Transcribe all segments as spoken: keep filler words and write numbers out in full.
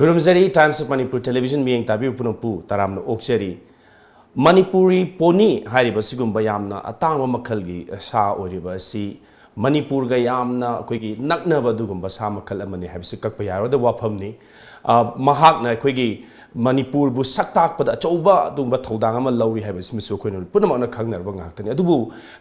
ꯈꯨꯔꯨꯝꯖꯔꯤ Times of Manipur Television ꯃꯤꯠꯌꯦꯡ ꯇꯥꯕꯤꯕ ꯄꯨꯝꯅꯃꯛꯄꯨ ꯇꯔꯥꯝꯅ ꯑꯣꯛꯆꯔꯤ꯫ ꯃꯅꯤꯄꯨꯔꯤ ꯄꯣꯅꯤ ꯍꯥꯏꯔꯤꯕ ꯁꯤꯒꯨꯝꯕ ꯌꯥꯝꯅ ꯑꯇꯥꯡꯕ ꯃꯈꯜꯒꯤ ꯁꯥ ꯑꯣꯏꯔꯤꯕ ꯑꯁꯤ ꯃꯅꯤꯄꯨꯔꯒ ꯌꯥꯝꯅ ꯑꯩꯈꯣꯏꯒꯤ ꯅꯛꯅꯕ ꯑꯗꯨꯒꯨꯝꯕ ꯁꯥ ꯃꯈꯜ ꯑꯃꯅꯤ ꯍꯥꯏꯕꯁꯤ ꯀꯛꯄ ꯌꯥꯔꯣꯏꯗꯕ ꯋꯥꯐꯝꯅꯤ꯫ ꯑ, ꯃꯍꯥꯛꯅ ꯑꯩꯈꯣꯏꯒꯤ ꯃꯅꯤꯄꯨꯔꯕꯨ ꯁꯛ ꯇꯥꯛꯄꯗ ꯑꯆꯧꯕ ꯑꯗꯨꯒꯨꯝꯕ ꯊꯧꯗꯥꯡ ꯑꯃ ꯂꯧꯔꯤ ꯍꯥꯏꯕꯁꯤꯃꯁꯨ ꯑꯩꯈꯣꯏꯅ ꯄꯨꯝꯅꯃꯛꯅ ꯈꯪꯅꯔꯕ ꯉꯥꯛꯇꯅꯤ꯫ ꯑꯗꯨꯕꯨ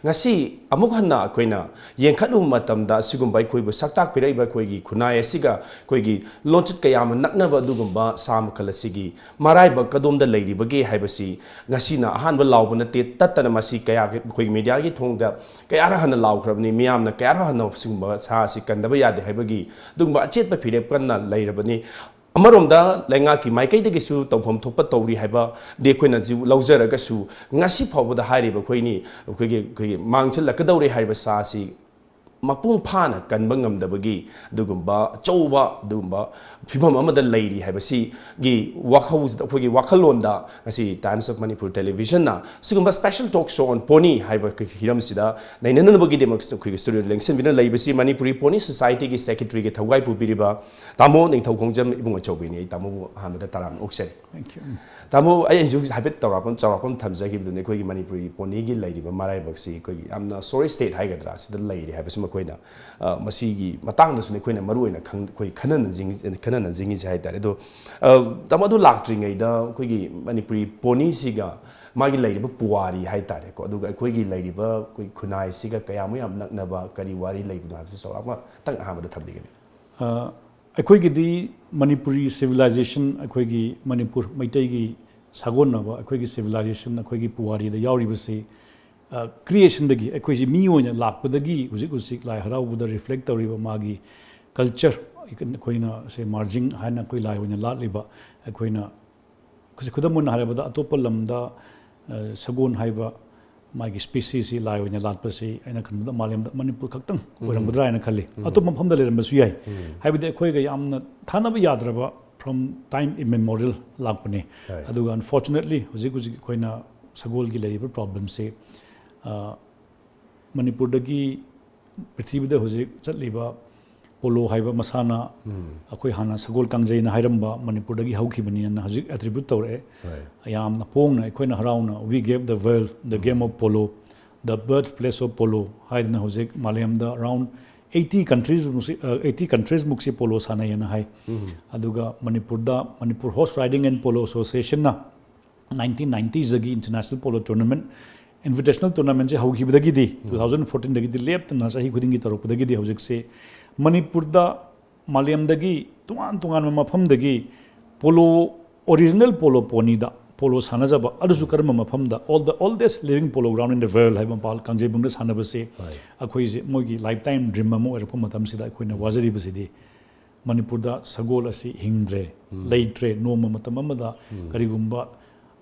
ꯉꯁꯤ ꯑꯃꯨꯛ ꯍꯟꯅ ꯑꯩꯈꯣꯏꯅ ꯌꯦꯡꯈꯠꯂꯨꯕ ꯃꯇꯝꯗ ꯑꯁꯤꯒꯨꯝꯕ ꯑꯩꯈꯣꯏꯕꯨ ꯁꯛ ꯇꯥꯛꯄꯤꯔꯛꯏꯕ ꯑꯩꯈꯣꯏꯒꯤ ꯈꯨꯟꯅꯥꯏ ꯑꯁꯤꯒ ꯑꯩꯈꯣꯏꯒꯤ ꯂꯣꯟꯆꯠ ꯀꯌꯥ ꯑꯃ ꯅꯛꯅꯕ ꯑꯗꯨꯒꯨꯝꯕ ꯁꯥ ꯃꯈꯜ ꯑꯁꯤꯒꯤ ꯃꯔꯥꯏꯕꯛ ꯀꯗꯣꯝꯗ ꯂꯩꯔꯤꯕꯒꯦ ꯍꯥꯏꯕꯁꯤ ꯉꯁꯤꯅ ꯑꯍꯥꯟꯕ ꯂꯥꯎꯕ ꯅꯠꯇꯦ꯫ ꯇꯠꯇꯅ ꯃꯁꯤ ꯀꯌꯥ ꯑꯩꯈꯣꯏꯒꯤ ꯃꯤꯗꯤꯌꯥꯒꯤ ꯊꯣꯡꯗ ꯀꯌꯥꯔꯛ ꯍꯟꯅ ꯂꯥꯎꯈ꯭ꯔꯕꯅꯤ꯫ ꯃꯤꯌꯥꯝꯅ ꯀꯌꯥꯔꯛ ꯍꯟꯅ ꯁꯤꯒꯨꯝꯕ ꯁꯥ ꯑꯁꯤ ꯀꯟꯗꯕ ꯌꯥꯗꯦ ꯍꯥꯏꯕꯒꯤ ꯑꯗꯨꯒꯨꯝꯕ ꯑꯆꯦꯠꯄ ꯐꯤꯔꯦꯞ ꯀꯟꯅ ꯂꯩꯔꯕꯅꯤ꯫ ꯑꯃꯔꯣꯝꯗ ꯂꯩꯉꯥꯛꯀꯤ ꯃꯥꯏꯀꯩꯗꯒꯤꯁꯨ ꯇꯧꯐꯝ ꯊꯣꯛꯄ ꯇꯧꯔꯤ ꯍꯥꯏꯕꯗꯤ ꯑꯩꯈꯣꯏꯅ ꯍꯧꯖꯤꯛ ꯂꯧꯖꯔꯒꯁꯨ, ꯉꯁꯤ ꯐꯥꯎꯕꯗ ꯍꯥꯏꯔꯤꯕ ꯑꯩꯈꯣꯏꯅꯤ, ꯑꯩꯈꯣꯏꯒꯤ, ꯑꯩꯈꯣꯏꯒꯤ ꯃꯥꯡꯁꯤꯜꯂꯛꯀꯗꯧꯔꯦ ꯍꯥꯏꯕ ꯁꯥ ꯑꯁꯤ ꯃꯄꯨꯡ ꯐꯥꯅ ꯀꯟꯕ ꯉꯝꯗꯕꯒꯤ ꯑꯗꯨꯒꯨꯝꯕ ꯑꯆꯧꯕ ꯑꯗꯨꯒꯨꯝꯕ ꯐꯤꯕꯝ ꯑꯃꯗ ꯂꯩꯔꯤ ꯍꯥꯏꯕꯁꯤꯒꯤ ꯋꯥꯈꯜ, ꯑꯩꯈꯣꯏꯒꯤ ꯋꯥꯈꯜꯂꯣꯟꯗ ꯉꯁꯤ Times of Manipur Televisionꯅ ꯁꯤꯒꯨꯝꯕ special talk show on pony ꯍꯥꯏꯕ ꯍꯤꯔꯝꯁꯤꯗ ꯅꯩꯅꯅꯕꯒꯤꯗꯃꯛ ꯑꯩꯈꯣꯏꯒꯤ studioꯗ ꯂꯦꯡꯁꯤꯟꯕꯤꯅ ꯂꯩꯕꯁꯤ ꯃꯅꯤꯄꯨꯔꯤ Pony Societyꯒꯤ secretaryꯒꯤ ꯊꯧꯒꯥꯏ ꯄꯨꯕꯤꯔꯤꯕ ꯇꯥꯃꯣ ꯅꯤꯡꯊꯧ ꯈꯣꯡꯖꯝ ꯏꯕꯨꯡ ꯑꯆꯧꯕꯤꯅꯤ꯫ ꯑꯩ ꯇꯥꯃꯣꯕꯨ ꯑꯍꯥꯟꯕꯗ ꯇꯔꯥꯝꯅ ꯑꯣꯛꯆꯔꯤ꯫ Thank you. ꯇꯥꯃꯣ, ꯑꯩ ꯑꯩꯁꯨ ꯍꯥꯏꯐꯦꯠ ꯇꯧꯔꯛꯐꯝ, ꯆꯥꯎꯔꯥꯛꯄ ꯑꯃ ꯊꯝꯖꯈꯤꯕꯗꯨꯅꯤ꯫ ꯑꯩꯈꯣꯏꯒꯤ ꯃꯅꯤꯄꯨꯔꯤ ponyꯒꯤ ꯂꯩꯔꯤꯕ ꯃꯔꯥꯏꯕꯛꯁꯤ ꯑꯩꯈꯣꯏꯒꯤ ꯌꯥꯝꯅ sorry state ꯍꯥꯏꯒꯗ꯭ꯔꯥ, ꯁꯤꯗ ꯂꯩꯔꯤ ꯍꯥꯏꯕꯁꯤꯃ ꯑꯩꯈꯣꯏꯅ, ꯑ, ꯃꯁꯤꯒꯤ ꯃꯇꯥꯡꯗꯁꯨꯅꯤ ꯑꯩꯈꯣꯏꯅ ꯃꯔꯨ ꯑꯣꯏꯅ ꯈꯪ-, ꯑꯩꯈꯣꯏ ꯈꯟꯅꯅꯖꯤꯡ-, ꯈꯟꯅꯅꯖꯤꯡꯉꯤꯁꯦ ꯍꯥꯏ ꯇꯥꯔꯦ꯫ ꯑꯗꯣ, ꯑ, ꯇꯥꯃꯣ, ꯑꯗꯨ ꯂꯥꯛꯇ꯭ꯔꯤꯉꯩꯗ ꯑꯩꯈꯣꯏꯒꯤ ꯃꯅꯤꯄꯨꯔꯤ ponyꯁꯤꯒ ꯃꯥꯒꯤ ꯂꯩꯔꯤꯕ ꯄꯨꯋꯥꯔꯤ ꯍꯥꯏ ꯇꯥꯔꯦꯀꯣ, ꯑꯗꯨꯒ ꯑꯩꯈꯣꯏꯒꯤ ꯂꯩꯔꯤꯕ ꯑꯩꯈꯣꯏ ꯈꯨꯟꯅꯥꯏꯁꯤꯒ ꯀꯌꯥꯃꯨꯛ ꯌꯥꯝ ꯅꯛꯅꯕ, ꯀꯔꯤ ꯋꯥꯔꯤ ꯂꯩꯕꯅꯣ ꯍꯥꯏꯕꯁꯤ ꯆꯥꯎꯔꯥꯛꯄ ꯇꯪ ꯑꯍꯥꯟꯕꯗ ꯊꯝꯕꯤꯒꯅꯤ꯫ ꯑ, ꯑꯩꯈꯣꯏꯒꯤꯗꯤ ꯃꯅꯤꯄꯨꯔꯤ civilization, ꯑꯩꯈꯣꯏꯒꯤ ꯃꯅꯤꯄꯨꯔ ꯃꯩꯇꯩꯒꯤ ꯁꯥꯒꯣꯟꯅꯕ ꯑꯩꯈꯣꯏꯒꯤ civilization, ꯑꯩꯈꯣꯏꯒꯤ ꯄꯨꯋꯥꯔꯤꯗ ꯌꯥꯎꯔꯤꯕꯁꯤ, ꯑ, creationꯗꯒꯤ, ꯑꯩꯈꯣꯏꯁꯤ ꯃꯤ ꯑꯣꯏꯅ ꯂꯥꯛꯄꯗꯒꯤ ꯍꯧꯖꯤꯛ ꯍꯧꯖꯤꯛ ꯂꯥꯏ ꯍꯔꯥꯎꯕꯗ reflect ꯇꯧꯔꯤꯕ ꯃꯥꯒꯤ culture, ꯑꯩꯈꯣꯏꯅ ꯁꯦ marging ꯍꯥꯏꯅ ꯑꯩꯈꯣꯏ ꯂꯥꯏ ꯑꯣꯏꯅ ꯂꯥꯠꯂꯤꯕ, ꯑꯩꯈꯣꯏꯅ ꯈꯨ-, ꯈꯨꯗꯝ ꯑꯣꯏꯅ ꯍꯥꯏꯔꯕꯗ, ꯑꯇꯣꯞꯄ ꯂꯝꯗ, ꯑ, ꯁꯒꯣꯜ ꯍꯥꯏꯕ ꯃꯥꯒꯤ speciesꯁꯤ ꯂꯥꯏ ꯑꯣꯏꯅ ꯂꯥꯠꯄꯁꯤ ꯑꯩꯅ ꯈꯟꯕꯗ ꯃꯥꯂꯦꯝꯗ ꯃꯅꯤꯄꯨꯔ ꯈꯛꯇꯪ ꯎꯝ꯫ ꯑꯣꯏꯔꯝꯒꯗ꯭ꯔꯥ ꯍꯥꯏꯅ ꯈꯜꯂꯤ꯫ ꯎꯝ꯫ ꯑꯇꯣꯞꯄ ꯃꯐꯝꯗ ꯂꯩꯔꯝꯕꯁꯨ ꯌꯥꯏ꯫ ꯎꯝ꯫ ꯍꯥꯏꯕꯗꯤ ꯑꯩꯈꯣꯏꯒ ꯌꯥꯝꯅ ꯊꯥꯅꯕ ꯌꯥꯗ꯭ꯔꯕ from time immemorial ꯂꯥꯛꯄꯅꯤ꯫ ꯍꯣꯏ꯫ ꯑꯗꯨꯒ unfortunately ꯍꯧꯖꯤꯛ ꯍꯧꯖꯤꯛ ꯑꯩꯈꯣꯏꯅ ꯁꯒꯣꯜꯒꯤ ꯂꯩꯔꯤꯕ problemꯁꯤ, ꯑ, ꯃꯅꯤꯄꯨꯔꯗꯒꯤ ꯄ꯭ꯔꯤꯊꯤꯕꯤꯗ ꯍꯧꯖꯤꯛ ꯆꯠꯂꯤꯕ ꯄꯣꯂꯣ ꯍꯥꯏꯕ ꯃꯁꯥꯟꯅ ꯑꯩꯈꯣꯏ ꯍꯥꯟꯅ ꯁꯒꯣꯜ ꯀꯥꯡꯖꯩꯅ ꯍꯥꯏꯔꯝꯕ ꯃꯅꯤꯄꯨꯔꯗꯒꯤ ꯍꯧꯈꯤꯕꯅꯤꯅ ꯍꯧꯖꯤꯛ attribute ꯇꯧꯔꯛꯑꯦ꯫ ꯍꯣꯏ꯫ ꯌꯥꯝꯅ ꯄꯣꯡꯅ ꯑꯩꯈꯣꯏꯅ ꯍꯔꯥꯎꯅ "We gave the world the game of polo, the birthplace of polo" ꯍꯥꯏꯗꯅ ꯍꯧꯖꯤꯛ ꯃꯥꯂꯦꯝꯗ around eighty countries ꯃꯨꯛꯁꯤ, eighty countries ꯃꯨꯛꯁꯤ ꯄꯣꯂꯣ ꯁꯥꯟꯅꯩꯌꯦꯅ ꯍꯥꯏ꯫ ꯑꯗꯨꯒ ꯃꯅꯤꯄꯨꯔꯗ Manipur Horse Riding and Polo Associationꯅ nineteen ninetyꯗꯒꯤ international polo tournament, invitational tournamentꯁꯦ ꯍꯧꯈꯤꯕꯗꯒꯤꯗꯤ two thousand fourteenꯗꯒꯤꯗꯤ ꯂꯦꯞꯇꯅ ꯆꯍꯤ ꯈꯨꯗꯤꯡꯒꯤ ꯇꯧꯔꯛꯄꯗꯒꯤꯗꯤ ꯍꯧꯖꯤꯛꯁꯦ ꯃꯅꯤꯄꯨꯔꯗ ꯃꯥꯂꯦꯝꯗꯒꯤ ꯇꯣꯉꯥꯟ ꯇꯣꯉꯥꯟꯕ ꯃꯐꯝꯗꯒꯤ ꯄꯣꯂꯣ, original polo ponyꯗ ꯄꯣꯂꯣ ꯁꯥꯟꯅꯖꯕ, ꯑꯗꯨꯁꯨ ꯀꯔꯝꯕ ꯃꯐꯝꯗ, all the oldest living polo ground in the world ꯍꯥꯏꯕ ꯃꯄꯥꯜ ꯀꯥꯡꯖꯩꯕꯨꯡꯗ ꯁꯥꯟꯅꯕꯁꯦ ꯍꯣꯏ꯫ ꯑꯩꯈꯣꯏꯁꯦ ꯃꯣꯏꯒꯤ lifetime dream ꯑꯃ ꯑꯣꯏꯔꯛꯄ ꯃꯇꯝꯁꯤꯗ ꯑꯩꯈꯣꯏꯅ ꯋꯥꯖꯔꯤꯕꯁꯤꯗꯤ ꯃꯅꯤꯄꯨꯔꯗ ꯁꯒꯣꯜ ꯑꯁꯤ ꯍꯤꯡꯗ꯭ꯔꯦ, ꯂꯩꯇ꯭ꯔꯦ, ꯅꯣꯡꯃ ꯃꯇꯝ ꯑꯃꯗ ꯀꯔꯤꯒꯨꯝꯕ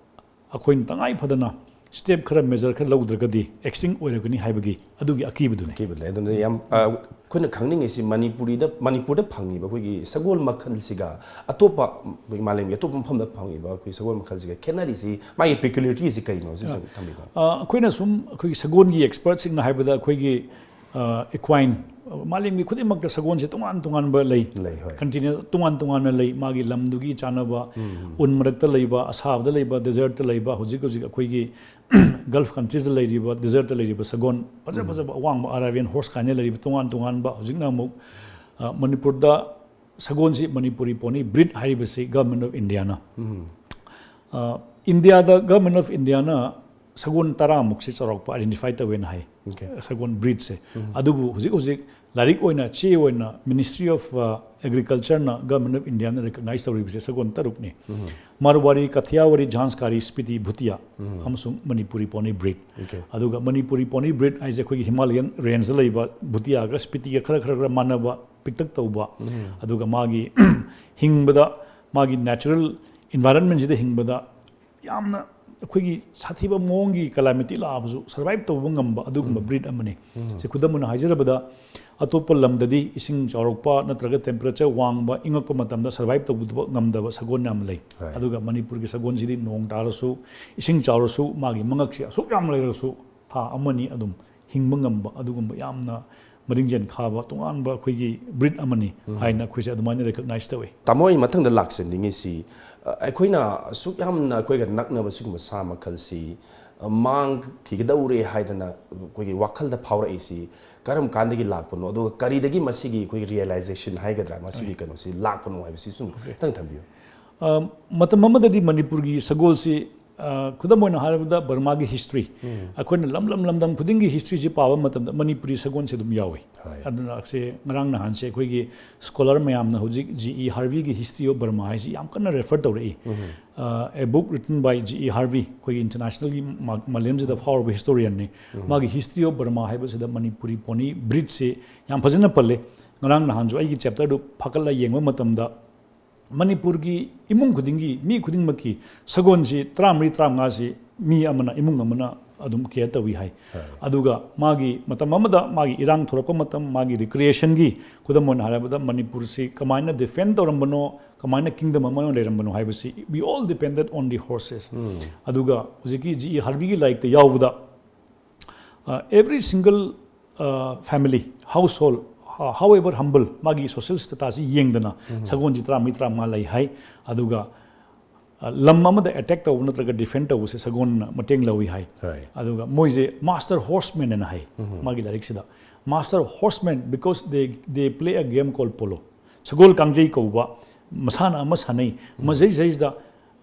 ꯑꯩꯈꯣꯏꯅ ꯇꯉꯥꯏ ꯐꯗꯅ step ꯈꯔ, measure ꯈꯔ ꯂꯧꯗ꯭ꯔꯒꯗꯤ extinct ꯑꯣꯏꯔꯒꯅꯤ ꯍꯥꯏꯕꯒꯤ ꯑꯗꯨꯒꯤ ꯑꯀꯤꯕꯗꯨꯅꯤ꯫ ꯑꯀꯤꯕ ꯂꯩ꯫ ꯑꯗꯨꯅ ꯌꯥꯝ, ꯑ, ꯑꯩꯈꯣꯏꯅ ꯈꯪꯅꯤꯡꯉꯤꯁꯤ ꯃꯅꯤꯄꯨꯔꯤꯗ, ꯃꯅꯤꯄꯨꯔꯗ ꯐꯪꯉꯤꯕ ꯑꯩꯈꯣꯏꯒꯤ ꯁꯒꯣꯜ ꯃꯈꯜꯁꯤꯒ ꯑꯇꯣꯞꯄ ꯑꯩꯈꯣꯏꯒꯤ ꯃꯥꯂꯦꯝꯒꯤ ꯑꯇꯣꯞꯄ ꯃꯐꯝꯗ ꯐꯪꯉꯤꯕ ꯑꯩꯈꯣꯏ ꯁꯒꯣꯜ ꯃꯈꯜꯁꯤꯒ ꯈꯦꯠꯅꯔꯤꯁꯤ, ꯃꯥꯒꯤ peculiarityꯁꯤ ꯀꯔꯤꯅꯣ ꯁꯤ ꯁꯨꯝ ꯊꯝꯕꯤꯕ꯫ ꯑ, ꯑꯩꯈꯣꯏꯅ ꯁꯨꯝ ꯑꯩꯈꯣꯏꯒꯤ ꯁꯒꯣꯜꯒꯤ expertꯁꯤꯡꯅ ꯍꯥꯏꯕꯗ ꯑꯩꯈꯣꯏꯒꯤ, ꯑ, equine, ꯃꯥꯂꯦꯝꯒꯤ ꯈꯨꯗꯤꯡꯃꯛꯇ ꯁꯒꯣꯜꯁꯦ ꯇꯣꯉꯥꯟ ꯇꯣꯉꯥꯟꯕ ꯂꯩ꯫ ꯂꯩ, ꯍꯣꯏ꯫ Continent ꯇꯣꯉꯥꯟ ꯇꯣꯉꯥꯟꯅ ꯂꯩ꯫ ꯃꯥꯒꯤ ꯂꯝꯗꯨꯒꯤ ꯆꯥꯟꯅꯕ, ꯎꯟ ꯃꯔꯛꯇ ꯂꯩꯕ, ꯑꯁꯥꯕꯗ ꯂꯩꯕ, desertꯇ ꯂꯩꯕ, ꯍꯧꯖꯤꯛ ꯍꯧꯖꯤꯛ ꯑꯩꯈꯣꯏꯒꯤ Gulf countriesꯇ ꯂꯩꯔꯤꯕ, desertꯇ ꯂꯩꯔꯤꯕ ꯁꯒꯣꯜ ꯐꯖ ꯐꯖꯕ ꯑꯋꯥꯡꯕ Arabian horse ꯀꯥꯏꯅ ꯂꯩꯔꯤꯕ ꯇꯣꯉꯥꯟ ꯇꯣꯉꯥꯟꯕ, ꯍꯧꯖꯤꯛꯅ ꯑꯃꯨꯛ, ꯑ, ꯃꯅꯤꯄꯨꯔꯗ ꯁꯒꯣꯜꯁꯤ Manipuri pony breed ꯍꯥꯏꯔꯤꯕꯁꯤ Government of Indiaꯅ, ꯑ, ꯏꯟꯗꯤꯌꯥꯗ Government of Indiaꯅ ꯁꯒꯣꯜ ꯇꯔꯥꯃꯨꯛꯁꯤ ꯆꯥꯎꯔꯥꯛꯄ identify ꯇꯧꯋꯦꯅ ꯍꯥꯏ꯫ Okay. ꯁꯒꯣꯜ breedꯁꯦ꯫ ꯑꯗꯨꯕꯨ ꯍꯧꯖꯤꯛ ꯍꯧꯖꯤꯛ ꯂꯥꯏꯔꯤꯛ ꯑꯣꯏꯅ, ꯆꯦ ꯑꯣꯏꯅ Ministry of, ꯑ, Agricultureꯅ, Government of Indiaꯅ recognize ꯇꯧꯔꯤꯕꯁꯦ ꯁꯒꯣꯜ ꯇꯔꯨꯛꯅꯤ꯫ ꯃꯥꯔꯋꯥꯔꯤ, ꯀꯊꯤꯌꯥꯋꯥꯔꯤ, ꯖꯥꯟꯁꯀꯥꯔꯤ, ꯁ꯭ꯄꯤꯇꯤ, ꯚꯨꯇꯤꯌꯥ ꯑꯃꯁꯨꯡ Manipuri pony breed꯫ Okay. ꯑꯗꯨꯒ Manipuri pony breed ꯍꯥꯏꯁꯦ ꯑꯩꯈꯣꯏꯒꯤ Himalayan rangeꯗ ꯂꯩꯕ ꯚꯨꯇꯤꯌꯥꯒ ꯁ꯭ꯄꯤꯇꯤꯒ ꯈꯔ ꯈꯔ ꯈꯔ ꯃꯥꯟꯅꯕ, ꯄꯤꯛꯇꯛ ꯇꯧꯕ, ꯑꯗꯨꯒ ꯃꯥꯒꯤ ꯍꯤꯡꯕꯗ, ꯃꯥꯒꯤ natural environmentꯁꯤꯗ ꯍꯤꯡꯕꯗ ꯌꯥꯝꯅ ꯑꯩꯈꯣꯏꯒꯤ ꯁꯥꯊꯤꯕ ꯃꯑꯣꯡꯒꯤ calamity ꯂꯥꯛꯑꯕꯁꯨ survive ꯇꯧꯕ ꯉꯝꯕ ꯑꯗꯨꯒꯨꯝꯕ breed ꯑꯃꯅꯤ꯫ ꯁꯤ ꯈꯨꯗꯝ ꯑꯣꯏꯅ ꯍꯥꯏꯖꯔꯕꯗ, ꯑꯇꯣꯞꯄ ꯂꯝꯗꯗꯤ ꯏꯁꯤꯡ ꯆꯥꯎꯔꯛꯄ ꯅꯠꯇ꯭ꯔꯒ temperature ꯋꯥꯡꯕ, ꯏꯪꯉꯛꯄ ꯃꯇꯝꯗ survive ꯇꯧꯕ ꯉꯝꯗꯕ ꯁꯒꯣꯜ ꯌꯥꯝ ꯂꯩ꯫ ꯍꯣꯏ꯫ ꯑꯗꯨꯒ ꯃꯅꯤꯄꯨꯔꯒꯤ ꯁꯒꯣꯜꯁꯤꯗꯤ ꯅꯣꯡ ꯇꯥꯔꯁꯨ, ꯏꯁꯤꯡ ꯆꯥꯎꯔꯁꯨ, ꯃꯥꯒꯤ ꯃꯉꯛꯁꯤ ꯑꯁꯨꯛ ꯌꯥꯝ ꯂꯩꯔꯒꯁꯨ ꯊꯥ ꯑꯃꯅꯤ ꯑꯗꯨꯝ ꯍꯤꯡꯕ ꯉꯝꯕ ꯑꯗꯨꯒꯨꯝꯕ ꯌꯥꯝꯅ ꯃꯔꯤꯡꯖꯦꯜ ꯈꯥꯕ ꯇꯣꯉꯥꯟꯕ ꯑꯩꯈꯣꯏꯒꯤ ꯕ꯭ꯔꯤꯗ ꯑꯃꯅꯤ ꯍꯥꯏꯅ ꯑꯩꯈꯣꯏꯁꯦ ꯑꯗꯨꯃꯥꯏꯅ ꯔꯦꯀꯛꯅꯥꯏꯁ ꯇꯧꯏ꯫ ꯇꯥꯃꯣ, ꯑꯩ ꯃꯊꯪꯗ ꯂꯥꯛꯆꯅꯤꯡꯉꯤꯁꯤ, ꯑ, ꯑꯩꯈꯣꯏꯅ ꯑꯁꯨꯛ ꯌꯥꯝꯅ ꯑꯩꯈꯣꯏꯒ ꯅꯛꯅꯕ ꯁꯤꯒꯨꯝꯕ ꯁꯥ ꯃꯈꯜꯁꯤ, ꯑ, ꯃꯥꯡꯈꯤꯒꯗꯧꯔꯦ ꯍꯥꯏꯗꯅ ꯑꯩꯈꯣꯏꯒꯤ ꯋꯥꯈꯜꯗ ꯐꯥꯎꯔꯛꯏꯁꯤ ꯀꯔꯝ ꯀꯥꯟꯗꯒꯤ ꯂꯥꯛꯄꯅꯣ, ꯑꯗꯨꯒ ꯀꯔꯤꯗꯒꯤ ꯃꯁꯤꯒꯤ ꯑꯩꯈꯣꯏꯒꯤ ꯔꯤꯌꯦꯂꯥꯏꯖꯦꯁꯟ ꯍꯥꯏꯒꯗ꯭ꯔꯥ, ꯃꯁꯤꯒꯤ ꯀꯩꯅꯣꯁꯤ ꯂꯥꯛꯄꯅꯣ ꯍꯥꯏꯕꯁꯤ ꯁꯨꯝ ꯈꯤꯇꯪ ꯊꯝꯕꯤꯌꯨ꯫ ꯑ, ꯃꯇꯝ ꯑꯃꯗꯗꯤ ꯃꯅꯤꯄꯨꯔꯒꯤ ꯁꯒꯣꯜꯁꯤ, ꯑ, ꯈꯨꯗꯝ ꯑꯣꯏꯅ ꯍꯥꯏꯔꯕꯗ ꯕꯔꯃꯥꯒꯤ ꯍꯤꯁꯇ꯭ꯔꯤ, ꯑꯩꯈꯣꯏꯅ ꯂꯝ ꯂꯝ ꯂꯝꯗꯝ ꯈꯨꯗꯤꯡꯒꯤ ꯍꯤꯁꯇ꯭ꯔꯤꯁꯤ ꯄꯥꯕ ꯃꯇꯝꯗ ꯃꯅꯤꯄꯨꯔꯤ ꯁꯒꯣꯜꯁꯦ ꯑꯗꯨꯝ ꯌꯥꯎꯏ꯫ ꯍꯣꯏ꯫ ꯑꯗꯨꯅ ꯑꯁꯦ ꯉꯔꯥꯡ ꯅꯍꯥꯟꯁꯦ ꯑꯩꯈꯣꯏꯒꯤ ꯁ꯭ꯀꯣꯂꯔ ꯃꯌꯥꯝꯅ ꯍꯧꯖꯤꯛ ꯖꯤ ꯏ ꯍꯥꯔꯕꯤꯒꯤ ꯍꯤꯁꯇ꯭ꯔꯤ ꯑꯣꯐ ꯕꯔꯃꯥ ꯍꯥꯏꯁꯤ ꯌꯥꯝ ꯀꯟꯅ ꯔꯦꯐꯔ ꯇꯧꯔꯛꯏ꯫ ꯑ, A book written by G E Harvey, ꯑꯩꯈꯣꯏꯒꯤ ꯏꯟꯇꯔꯅꯦꯁꯅꯦꯜꯒꯤ ꯃꯥ-, ꯃꯥꯂꯦꯝꯁꯤꯗ ꯐꯥꯎꯔꯕ ꯍꯤꯁꯇꯣꯔꯤꯌꯟꯅꯤ꯫ ꯃꯥꯒꯤ ꯍꯤꯁꯇ꯭ꯔꯤ ꯑꯣꯐ ꯕꯔꯃꯥ ꯍꯥꯏꯕꯁꯤꯗ ꯃꯅꯤꯄꯨꯔꯤ ꯄꯣꯅꯤ ꯕ꯭ꯔꯤꯗꯁꯤ ꯌꯥꯝ ꯐꯖꯅ ꯄꯜꯂꯦ꯫ ꯉꯔꯥꯡ ꯅꯍꯥꯟꯁꯨ ꯑꯩꯒꯤ ꯆꯦꯞꯇꯔꯗꯨ ꯐꯥꯀꯠꯂ ꯌꯦꯡꯕ ꯃꯇꯝꯗ ꯃꯅꯤꯄꯨꯔꯒꯤ ꯏꯃꯨꯡ ꯈꯨꯗꯤꯡꯒꯤ ꯃꯤ ꯈꯨꯗꯤꯡꯃꯛꯀꯤ ꯁꯒꯣꯜꯁꯤ ꯇꯔꯥꯃꯔꯤ ꯇꯔꯥꯃꯉꯥꯁꯤ ꯃꯤ ꯑꯃꯅ, ꯏꯃꯨꯡ ꯑꯃꯅ ꯑꯗꯨꯝ ꯀꯦꯌꯔ ꯇꯧꯏ ꯍꯥꯏ꯫ ꯑꯗꯨꯒ ꯃꯥꯒꯤ ꯃꯇꯝ ꯑꯃꯗ ꯃꯥꯒꯤ ꯏꯔꯥꯡ ꯊꯣꯔꯛꯄ ꯃꯇꯝ, ꯃꯥꯒꯤ ꯔꯤꯀ꯭ꯔꯤꯌꯦꯁꯟꯒꯤ, ꯈꯨꯗꯝ ꯑꯣꯏꯅ ꯍꯥꯏꯔꯕꯗ ꯃꯅꯤꯄꯨꯔꯁꯤ ꯀꯃꯥꯏꯅ ꯗꯤꯐꯦꯟ ꯇꯧꯔꯝꯕꯅꯣ, ꯀꯃꯥꯏꯅ ꯀꯤꯡꯗꯝ ꯑꯃ ꯑꯣꯏꯅ ꯂꯩꯔꯝꯕꯅꯣ ꯍꯥꯏꯕꯁꯤ, we all depended on the horses꯫ ꯑꯗꯨꯒ ꯍꯧꯖꯤꯛꯀꯤ ꯖꯤ ꯏ ꯍꯥꯔꯕꯤꯒꯤ ꯂꯥꯏꯔꯤꯛꯇ ꯌꯥꯎꯕꯗ, ꯑ, every single, ꯑ, family, household, ꯍ-, however humble, ꯃꯥꯒꯤ ꯁꯣꯁꯤꯌꯦꯜ ꯁ꯭ꯇꯦꯇꯁꯁꯤ ꯌꯦꯡꯗꯅ ꯁꯒꯣꯜꯁꯤ ꯇꯔꯥꯃꯔꯤ ꯇꯔꯥꯃꯉꯥ ꯂꯩ ꯍꯥꯏ꯫ ꯑꯗꯨꯒ, ꯑ, ꯂꯝ ꯑꯃꯗ ꯑꯦꯇꯦꯛ ꯇꯧꯕ ꯅꯠꯇ꯭ꯔꯒ ꯗꯤꯐꯦꯟ ꯇꯧꯕꯁꯦ ꯁꯒꯣꯜꯅ ꯃꯇꯦꯡ ꯂꯧꯏ ꯍꯥꯏ꯫ ꯍꯣꯏ꯫ ꯑꯗꯨꯒ ꯃꯣꯏꯁꯦ ꯃꯥꯁꯇꯔ ꯍꯣꯔꯁꯃꯦꯟ ꯑꯅ ꯍꯥꯏ ꯃꯥꯒꯤ ꯂꯥꯏꯔꯤꯛꯁꯤꯗ꯫ Master horsemen because they, they play a game called polo. ꯁꯒꯣꯜ ꯀꯥꯡꯖꯩ ꯀꯧꯕ ꯃꯁꯥꯟꯅ ꯑꯃ ꯁꯥꯟꯅꯩ꯫ ꯃꯁꯤꯗꯩꯁꯤꯗ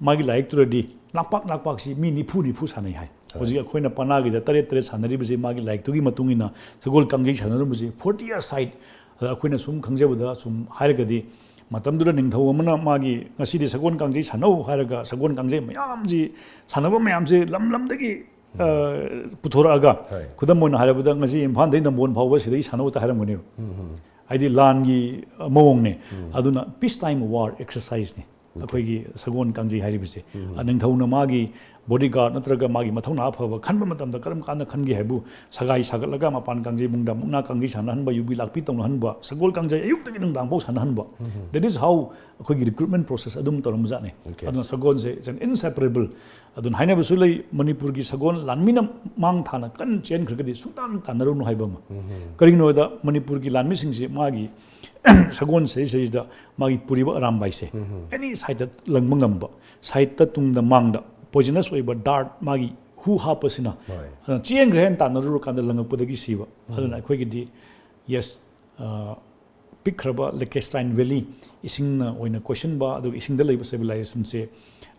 ꯃꯥꯒꯤ ꯂꯥꯏꯔꯤꯛꯇꯨꯗꯗꯤ ꯂꯥꯛꯄꯥꯛ ꯂꯥꯛꯄꯥꯛꯁꯤ ꯃꯤ ꯅꯤꯐꯨ ꯅꯤꯐꯨ ꯁꯥꯟꯅꯩ ꯍꯥꯏ꯫ ꯍꯧꯖꯤꯛ ꯑꯩꯈꯣꯏꯅ ꯄꯅꯥꯒꯤꯗ ꯇꯔꯦꯠ ꯇꯔꯦꯠ ꯁꯥꯟꯅꯔꯤꯕꯁꯤ ꯃꯥꯒꯤ ꯂꯥꯏꯔꯤꯛꯇꯨꯒꯤ ꯃꯇꯨꯡ ꯏꯟꯅ ꯁꯒꯣꯜ ꯀꯥꯡꯖꯩ ꯁꯥꯟꯅꯔꯝꯕꯁꯤ forty aside꯫ ꯑꯗ ꯑꯩꯈꯣꯏꯅ ꯁꯨꯝ ꯈꯪꯖꯕꯗ ꯁꯨꯝ ꯍꯥꯏꯔꯒꯗꯤ ꯃꯇꯝꯗꯨꯗ ꯅꯤꯡꯊꯧ ꯑꯃꯅ ꯃꯥꯒꯤ ꯉꯁꯤꯗꯤ ꯁꯒꯣꯜ ꯀꯥꯡꯖꯩ ꯁꯥꯟꯅꯧ ꯍꯥꯏꯔꯒ ꯁꯒꯣꯜ ꯀꯥꯡꯖꯩ ꯃꯌꯥꯝꯁꯤ, ꯁꯥꯟꯅꯕ ꯃꯌꯥꯝꯁꯤ ꯂꯝ ꯂꯝꯗꯒꯤ, ꯑ, ꯄꯨꯊꯣꯔꯛꯑꯒ, ꯍꯣꯏ꯫ ꯈꯨꯗꯝ ꯑꯣꯏꯅ ꯍꯥꯏꯔꯕꯗ ꯉꯁꯤ ꯏꯝꯐꯥꯜꯗꯒꯤ ꯅꯝꯕꯣꯜ ꯐꯥꯎꯕ ꯁꯤꯗꯒꯤ ꯁꯥꯟꯅꯧ ꯍꯥꯏꯔꯝꯒꯅꯦꯕ꯫ ꯍꯥꯏꯗꯤ ꯂꯥꯟꯒꯤ ꯃꯑꯣꯡꯅꯦ꯫ ꯑꯗꯨꯅ peace time war exerciseꯅꯤ꯫ ꯑꯩꯈꯣꯏꯒꯤ ꯁꯒꯣꯜ ꯀꯥꯡꯖꯩ ꯍꯥꯏꯔꯤꯕꯁꯦ꯫ ꯅꯤꯡꯊꯧꯅ ꯃꯥꯒꯤ ꯕꯣꯗꯤꯒꯥꯔꯗ ꯅꯠꯇ꯭ꯔꯒ ꯃꯥꯒꯤ ꯃꯊꯧꯅꯥ ꯑꯐꯕ ꯈꯟꯕ ꯃꯇꯝꯗ ꯀꯔꯝ ꯀꯥꯟꯗ ꯈꯟꯒꯦ ꯍꯥꯏꯕꯨ, ꯁꯒꯥꯏ ꯁꯥꯒꯠꯂꯒ ꯃꯄꯥꯟ ꯀꯥꯡꯖꯩꯕꯨꯡꯗ ꯃꯨꯛꯅꯥ ꯀꯥꯡꯖꯩ ꯁꯥꯟꯅꯍꯟꯕ, ꯌꯨꯕꯤ ꯂꯥꯛꯄꯤ ꯇꯧꯅꯍꯟꯕ, ꯁꯒꯣꯜ ꯀꯥꯡꯖꯩ ꯑꯌꯨꯛꯇꯒꯤ ꯅꯨꯡꯗꯥꯡꯐꯥꯎ ꯁꯥꯟꯅꯍꯟꯕ꯫ That is how ꯑꯩꯈꯣꯏꯒꯤ ꯔꯤꯀ꯭ꯔꯨꯠꯃꯦꯟ ꯄ꯭ꯔꯣꯁꯦꯁ ꯑꯗꯨꯝ ꯇꯧꯔꯝꯕꯖꯥꯠꯅꯤ꯫ ꯑꯗꯨꯅ ꯁꯒꯣꯜꯁꯦ it's an inseparable. ꯑꯗꯨꯅ ꯍꯥꯏꯅꯕꯁꯨ ꯂꯩ, ꯃꯅꯤꯄꯨꯔꯒꯤ ꯁꯒꯣꯜ ꯂꯥꯟꯃꯤꯅ ꯃꯥꯡ ꯊꯥꯅ ꯀꯟꯅ ꯆꯦꯟꯈ꯭ꯔꯒꯗꯤ ꯁꯨꯡꯇꯥꯟ ꯇꯥꯟꯅꯔꯨꯅꯨ ꯍꯥꯏꯕ ꯑꯃ꯫ ꯀꯔꯤꯒꯤꯅꯣ ꯍꯥꯏꯗ ꯃꯅꯤꯄꯨꯔꯒꯤ ꯂꯥꯟꯃꯤꯁꯤꯡꯁꯦ ꯃꯥꯒꯤ ꯁꯒꯣꯜ ꯁꯤꯗꯩꯁꯤꯗ ꯃꯥꯒꯤ ꯄꯨꯔꯤꯕ ꯑꯔꯥꯝꯕꯥꯏꯁꯦ ꯑꯦꯅꯤ ꯁꯥꯏꯠꯇ ꯂꯪꯕ ꯉꯝꯕ, ꯁꯥꯏꯠꯇ ꯇꯨꯡꯗ ꯃꯥꯡꯗ ꯄꯣꯏꯖꯅꯁ ꯑꯣꯏꯕ ꯗꯥꯔꯠ ꯃꯥꯒꯤ ꯍꯨ ꯍꯥꯞꯄꯁꯤꯅ ꯆꯦꯟꯈ꯭ꯔꯦ ꯍꯥꯏꯅ ꯇꯥꯟꯅꯔꯨꯔꯀꯥꯟꯗ ꯂꯪꯉꯛꯄꯗꯒꯤ ꯁꯤꯕ꯫ ꯑꯗꯨꯅ ꯑꯩꯈꯣꯏꯒꯤꯗꯤ ꯌꯦꯁ, ꯄꯤꯛꯈ꯭ꯔꯕ ꯂꯦꯀꯦꯁꯇꯥꯏꯟ ꯚꯦꯂꯤ, ꯏꯁꯤꯡꯅ ꯑꯣꯏꯅ ꯀꯣꯏꯁꯤꯟꯕ, ꯑꯗꯨꯒ ꯏꯁꯤꯡꯗ ꯂꯩꯕ ꯁꯤꯚꯤꯂꯥꯏꯖꯦꯁꯟꯁꯦ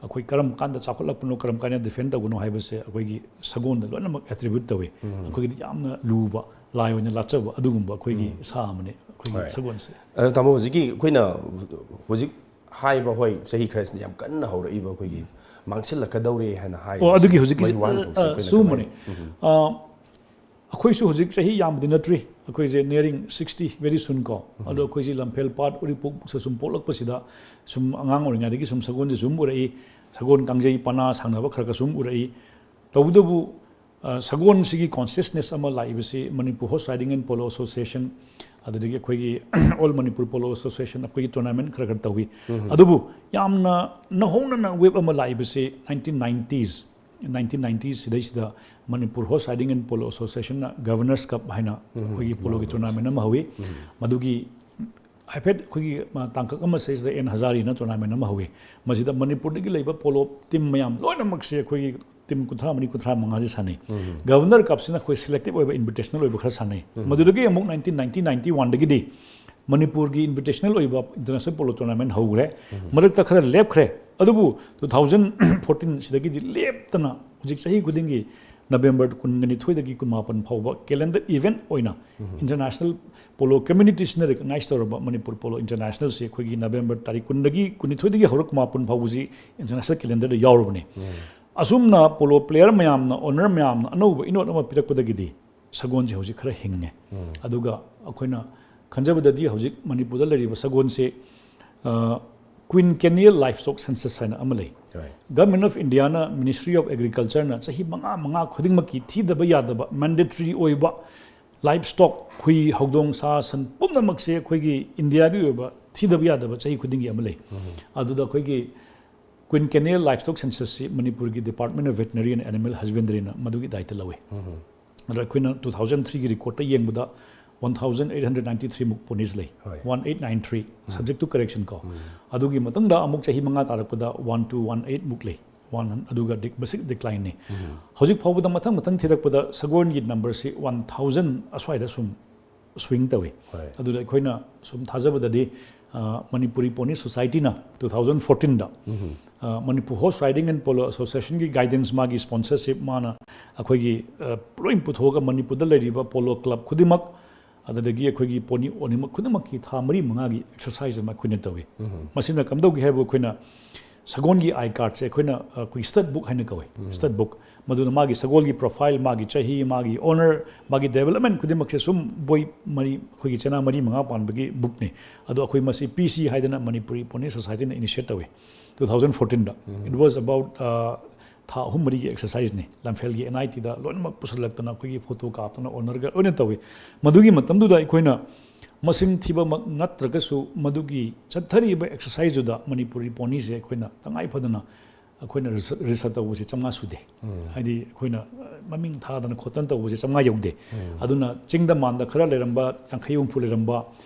ꯑꯩꯈꯣꯏ ꯀꯔꯝ ꯀꯥꯟꯗ ꯆꯥꯎꯈꯠꯂꯛꯄꯅꯣ, ꯀꯔꯝ ꯀꯥꯟꯗ ꯗꯤꯐꯦꯟ ꯇꯧꯕꯅꯣ ꯍꯥꯏꯕꯁꯦ ꯑꯩꯈꯣꯏꯒꯤ ꯁꯒꯣꯜꯗ ꯂꯣꯏꯅꯃꯛ ꯑꯦꯇ꯭ꯔꯤꯕ꯭ꯌꯨꯠ ꯇꯧꯋꯤ꯫ ꯑꯩꯈꯣꯏꯒꯤꯗꯤ ꯌꯥꯝꯅ ꯂꯨꯕ, ꯂꯥꯏ ꯑꯣꯏꯅ ꯂꯥꯠꯆꯕ ꯑꯗꯨꯒꯨꯝꯕ ꯑꯩꯈꯣꯏꯒꯤ ꯁꯥ ꯑꯃꯅꯤ ꯑꯩꯈꯣꯏꯒꯤ ꯍꯣꯏ꯫ ꯁꯒꯣꯜꯁꯦ꯫ ꯑꯗꯣ ꯇꯥꯃꯣ, ꯍꯧꯖꯤꯛꯀꯤ ꯑꯩꯈꯣꯏꯅ ꯍꯧꯖꯤꯛ ꯍꯥꯏꯕ, ꯍꯣꯏ, ꯆꯍꯤ ꯈꯔꯁꯤꯗ ꯌꯥꯝ ꯀꯟꯅ ꯍꯧꯔꯛꯏꯕ ꯑꯩꯈꯣꯏꯒꯤ ꯃꯥꯡꯁꯤꯜꯂꯛꯀꯗꯧꯔꯦ ꯍꯥꯏꯅ ꯍꯥꯏꯔꯤꯕ ꯑꯣ, ꯑꯗꯨꯒꯤ ꯍꯧꯖꯤꯛꯀꯤ ꯃꯗꯨꯒꯤ ꯋꯥꯍꯟꯊꯣꯛꯁꯦ ꯑ, ꯑꯩꯈꯣꯏꯅ ꯁꯤꯒꯨꯝꯕꯅꯤ꯫ ꯀꯃꯥꯏꯅ ꯑ, ꯑꯩꯈꯣꯏꯁꯨ ꯍꯧꯖꯤꯛ ꯆꯍꯤ ꯌꯥꯝꯕꯗꯤ ꯅꯠꯇ꯭ꯔꯤ, ꯑꯩꯈꯣꯏꯁꯦ nearing sixty very soon ꯀꯣ꯫ ꯑꯗꯣ ꯑꯩꯈꯣꯏꯁꯤ ꯂꯝꯐꯦꯜ ꯄꯥꯠ ꯎꯔꯤꯄꯣꯛꯁꯦ ꯁꯨꯝ ꯄꯣꯛꯂꯛꯄꯁꯤꯗ ꯁꯨꯝ ꯑꯉꯥꯡ ꯑꯣꯏꯔꯤꯉꯩꯗꯒꯤ ꯁꯨꯝ ꯁꯒꯣꯜꯁꯦ ꯁꯨꯝ ꯎꯔꯛꯏ, ꯁꯒꯣꯜ ꯀꯥꯡꯖꯩ ꯄꯅꯥ ꯁꯥꯟꯅꯕ ꯈꯔ ꯈꯔ ꯁꯨꯝ ꯎꯔꯛꯏ꯫ ꯇꯧꯕꯇꯕꯨ ꯑ, ꯁꯒꯣꯜꯁꯤꯒꯤ ꯀꯣꯟꯁꯤꯌꯁꯅꯦꯁ ꯑꯃ ꯂꯥꯛꯏꯕꯁꯤ Manipur horse riding and polo association, ꯑꯗꯨꯗꯒꯤ ꯑꯩꯈꯣꯏꯒꯤ ꯑꯣꯜ ꯃꯅꯤꯄꯨꯔ ꯄꯣꯂꯣ ꯑꯦꯁꯣꯁꯤꯌꯦꯁꯟ, ꯑꯩꯈꯣꯏꯒꯤ ꯇꯣꯔꯅꯥꯃꯦꯟ ꯈꯔ ꯈꯔ ꯇꯧꯏ꯫ ꯑꯗꯨꯕꯨ ꯌꯥꯝꯅ ꯅꯧꯍꯧꯅꯅ ꯋꯦꯕ ꯑꯃ ꯂꯥꯛꯏꯕꯁꯤ nineteen nineties, nineteen nineties ꯁꯤꯗꯩꯁꯤꯗ Manipur horse riding and polo ꯑꯦꯁꯣꯁꯤꯌꯦꯁꯟꯅ ꯒꯚꯔꯅꯔꯁ ꯀꯞ ꯍꯥꯏꯅ ꯑꯩꯈꯣꯏꯒꯤ ꯄꯣꯂꯣꯒꯤ ꯇꯣꯔꯅꯥꯃꯦꯟ ꯑꯃ ꯍꯧꯏ꯫ ꯃꯗꯨꯒꯤ ꯍꯥꯏꯐꯦꯠ ꯑꯩꯈꯣꯏꯒꯤ, ꯑ, ꯇꯥꯡꯀꯛ ꯑꯃ ꯁꯤꯗꯩꯁꯤꯗ ꯑꯦꯟ ꯍꯖꯥꯔꯤꯅ ꯇꯣꯔꯅꯥꯃꯦꯟ ꯑꯃ ꯍꯧꯏ꯫ ꯃꯁꯤꯗ ꯃꯅꯤꯄꯨꯔꯗꯒꯤ ꯂꯩꯕ ꯄꯣꯂꯣ ꯇꯤꯝ ꯃꯌꯥꯝ ꯂꯣꯏꯅꯃꯛꯁꯦ ꯑꯩꯈꯣꯏꯒꯤ ꯇꯤꯝ ꯀꯨꯟꯊ꯭ꯔꯥ ꯃꯔꯤ, ꯀꯨꯟꯊ꯭ꯔꯥ ꯃꯉꯥꯁꯦ ꯁꯥꯟꯅꯩ꯫ ꯒꯚꯔꯅꯔ ꯀꯞꯁꯤꯅ ꯑꯩꯈꯣꯏ ꯁꯦꯂꯦꯛꯇꯤꯚ ꯑꯣꯏꯕ ꯏꯟꯚꯤꯇꯦꯁꯅꯦꯜ ꯑꯣꯏꯕ ꯈꯔ ꯁꯥꯟꯅꯩ꯫ ꯃꯗꯨꯗꯒꯤ ꯑꯃꯨꯛ nineteen ninety, ninety-oneꯗꯒꯤꯗꯤ ꯃꯅꯤꯄꯨꯔꯒꯤ ꯏꯟꯚꯤꯇꯦꯁꯅꯦꯜ ꯑꯣꯏꯕ ꯏꯟꯇꯔꯅꯦꯁꯅꯦꯜ ꯄꯣꯂꯣ ꯇꯣꯔꯅꯥꯃꯦꯟ ꯍꯧꯈ꯭ꯔꯦ꯫ ꯃꯔꯛꯇ ꯈꯔ ꯂꯦꯞꯈ꯭ꯔꯦ꯫ ꯑꯗꯨꯕꯨ two thousand fourteen ꯁꯤꯗꯒꯤꯗꯤ ꯂꯦꯞꯇꯅ ꯍꯧꯖꯤꯛ ꯆꯍꯤ ꯈꯨꯗꯤꯡꯒꯤ ꯅꯕꯦꯝꯕꯔ ꯀꯨꯟꯅꯤꯊꯣꯏꯗꯒꯤ ꯀꯨꯟꯃꯥꯄꯟ ꯐꯥꯎꯕ ꯀꯦꯂꯦꯟꯗꯔ ꯏꯚꯦꯟꯠ ꯑꯣꯏꯅ ꯏꯟꯇꯔꯅꯦꯁꯅꯦꯜ ꯄꯣꯂꯣ ꯀꯝꯃ꯭ꯌꯨꯅꯤꯇꯤꯁꯅ ꯔꯤꯀꯛꯅꯥꯏꯖ ꯇꯧꯔꯕ ꯃꯅꯤꯄꯨꯔ ꯄꯣꯂꯣ ꯏꯟꯇꯔꯅꯦꯁꯅꯦꯜꯁꯤ ꯑꯩꯈꯣꯏꯒꯤ ꯅꯕꯦꯝꯕꯔ ꯇꯥꯔꯤꯛ ꯀꯨꯟꯗꯒꯤ ꯀꯨꯟꯅꯤꯊꯣꯏꯗꯒꯤ ꯍꯧꯔꯒ ꯀꯨꯟꯃꯥꯄꯟ ꯐꯥꯎꯕꯁꯤ ꯏꯟꯇꯔꯅꯦꯁꯅꯦꯜ ꯀꯦꯂꯦꯟꯗꯔꯗ ꯌꯥꯎꯔꯕꯅꯤ꯫ ꯑꯁꯨꯝꯅ ꯄꯣꯂꯣ ꯄ꯭ꯂꯦꯌꯔ ꯃꯌꯥꯝꯅ, ꯑꯣꯅꯔ ꯃꯌꯥꯝꯅ ꯑꯅꯧꯕ ꯏꯅꯣꯠ ꯑꯃ ꯄꯤꯔꯛꯄꯗꯒꯤꯗꯤ ꯁꯒꯣꯜꯁꯦ ꯍꯧꯖꯤꯛ ꯈꯔ ꯍꯤꯡꯉꯦ꯫ ꯑꯗꯨꯒ ꯑꯩꯈꯣꯏꯅ ꯈꯟꯖꯕꯗꯗꯤ ꯍꯧꯖꯤꯛ ꯃꯅꯤꯄꯨꯔꯗ ꯂꯩꯔꯤꯕ ꯁꯒꯣꯜꯁꯦ, ꯑ, Quinquennial Livestock Census ꯍꯥꯏꯅ ꯑꯃ ꯂꯩ꯫ ꯍꯣꯏ꯫ Government of Indiaꯅ Ministry of Agricultureꯅ ꯆꯍꯤ ꯃꯉꯥ ꯃꯉꯥ ꯈꯨꯗꯤꯡꯃꯛꯀꯤ ꯊꯤꯗꯕ ꯌꯥꯗꯕ mandatory ꯑꯣꯏꯕ livestock, ꯍꯨꯏ, ꯍꯧꯗꯣꯡ, ꯁꯥ ꯁꯟ ꯄꯨꯝꯅꯃꯛꯁꯦ ꯑꯩꯈꯣꯏꯒꯤ ꯏꯟꯗꯤꯌꯥꯒꯤ ꯑꯣꯏꯕ ꯊꯤꯗꯕ ꯌꯥꯗꯕ ꯆꯍꯤ ꯈꯨꯗꯤꯡꯒꯤ ꯑꯃ ꯂꯩ꯫ ꯑꯗꯨꯗ ꯑꯩꯈꯣꯏꯒꯤ Quinquennial Livestock Censusꯁꯤ ꯃꯅꯤꯄꯨꯔꯒꯤ Department of Veterinary and Animal Husbandryꯅ ꯃꯗꯨꯒꯤ ꯗꯥꯏꯇ ꯂꯧꯏ꯫ ꯑꯗꯣ ꯑꯩꯈꯣꯏꯅ two thousand threeꯒꯤ recordꯇ ꯌꯦꯡꯕꯗ one thousand eight hundred ninety three ꯃꯨꯛ ponies ꯂꯩ꯫ ꯍꯣꯏ꯫ One eight nine three, subject to correction ꯀꯣ꯫ ꯑꯗꯨꯒꯤ ꯃꯇꯨꯡꯗ ꯑꯃꯨꯛ ꯆꯍꯤ ꯃꯉꯥ ꯇꯥꯔꯛꯄꯗ one two one eight ꯃꯨꯛ ꯂꯩ꯫ One, ꯑꯗꯨꯒ ꯗꯤꯛ-, basic declineꯅꯤ꯫ ꯍꯧꯖꯤꯛ ꯐꯥꯎꯕꯗ ꯃꯊꯪ ꯃꯊꯪ ꯊꯤꯔꯛꯄꯗ ꯁꯒꯣꯜꯒꯤ numberꯁꯤ one thousand ꯑꯁ꯭ꯋꯥꯏꯗ ꯁꯨꯝ swing ꯇꯧꯏ꯫ ꯍꯣꯏ꯫ ꯑꯗꯨꯗ ꯑꯩꯈꯣꯏꯅ ꯁꯨꯝ ꯊꯥꯖꯕꯗꯗꯤ, ꯑ, Manipuri Pony Societyꯅ two thousand fourteenꯗ, ꯑ, Manipur Horse Riding and Polo Associationꯒꯤ guidance, ꯃꯥꯒꯤ sponsorship, ꯃꯥꯅ ꯑꯩꯈꯣꯏꯒꯤ, ꯑ, ꯂꯣꯏ ꯄꯨꯊꯣꯛꯑꯒ ꯃꯅꯤꯄꯨꯔꯗ ꯂꯩꯔꯤꯕ polo club ꯈꯨꯗꯤꯡꯃꯛ, ꯑꯗꯨꯗꯒꯤ ꯑꯩꯈꯣꯏꯒꯤ pony owner ꯈꯨꯗꯤꯡꯃꯛꯀꯤ ꯊꯥ ꯃꯔꯤ ꯃꯉꯥꯒꯤ exercise ꯑꯃ ꯑꯩꯈꯣꯏꯅ ꯇꯧꯏ꯫ ꯃꯁꯤꯅ ꯀꯝꯗꯧꯒꯦ ꯍꯥꯏꯕꯨ ꯑꯩꯈꯣꯏꯅ ꯁꯒꯣꯜꯒꯤ eye cardꯁꯦ ꯑꯩꯈꯣꯏꯅ, ꯑ, ꯑꯩꯈꯣꯏ stud book ꯍꯥꯏꯅ ꯀꯧꯏ꯫ Stud book꯫ ꯃꯗꯨꯅ ꯃꯥꯒꯤ ꯁꯒꯣꯜꯒꯤ profile, ꯃꯥꯒꯤ ꯆꯍꯤ, ꯃꯥꯒꯤ owner, ꯃꯥꯒꯤ development ꯈꯨꯗꯤꯡꯃꯛꯁꯦ ꯁꯨꯝ ꯕꯣꯏ ꯃꯔꯤ, ꯑꯩꯈꯣꯏꯒꯤ ꯆꯦꯅꯥ ꯃꯔꯤ ꯃꯉꯥ ꯄꯥꯟꯕꯒꯤ bookꯅꯤ꯫ ꯑꯗꯣ ꯑꯩꯈꯣꯏ ꯃꯁꯤ P C ꯍꯥꯏꯗꯅ Manipuri Pony Societyꯅ initiate ꯇꯧꯏ, two thousand fourteenꯗ꯫ It was about, ꯑ, ꯊꯥ ꯑꯍꯨꯝ ꯃꯔꯤꯒꯤ exerciseꯅꯤ꯫ ꯂꯝꯐꯦꯜꯒꯤ N I Tꯗ ꯂꯣꯏꯅꯃꯛ ꯄꯨꯁꯤꯜꯂꯛꯇꯅ ꯑꯩꯈꯣꯏꯒꯤ photo ꯀꯥꯞꯇꯅ ownerꯒ ꯂꯣꯏꯅ ꯇꯧꯏ꯫ ꯃꯗꯨꯒꯤ ꯃꯇꯝꯗꯨꯗ ꯑꯩꯈꯣꯏꯅ ꯃꯁꯤꯡ ꯊꯤꯕꯃꯛ ꯅꯠꯇ꯭ꯔꯒꯁꯨ ꯃꯗꯨꯒꯤ ꯆꯠꯊꯔꯤꯕ exerciseꯗꯨꯗ Manipuri ponyꯁꯦ ꯑꯩꯈꯣꯏꯅ ꯇꯉꯥꯏ ꯐꯗꯅ ꯑꯩꯈꯣꯏꯅ research, research ꯇꯧꯕꯁꯦ ꯆꯥꯝꯃꯉꯥ ꯁꯨꯗꯦ꯫ ꯍꯥꯏꯗꯤ ꯑꯩꯈꯣꯏꯅ, ꯑ, ꯃꯃꯤꯡ ꯊꯥꯗꯅ ꯈꯣꯠꯇꯅ ꯇꯧꯕꯁꯦ ꯆꯥꯝꯃꯉꯥ ꯌꯧꯗꯦ꯫ ꯑꯗꯨꯅ ꯆꯤꯡꯗ ꯃꯥꯟꯗ ꯈꯔ ꯂꯩꯔꯝꯕ, ꯌꯥꯡꯈꯩ ꯍꯨꯝꯐꯨ ꯂꯩꯔꯝꯕ,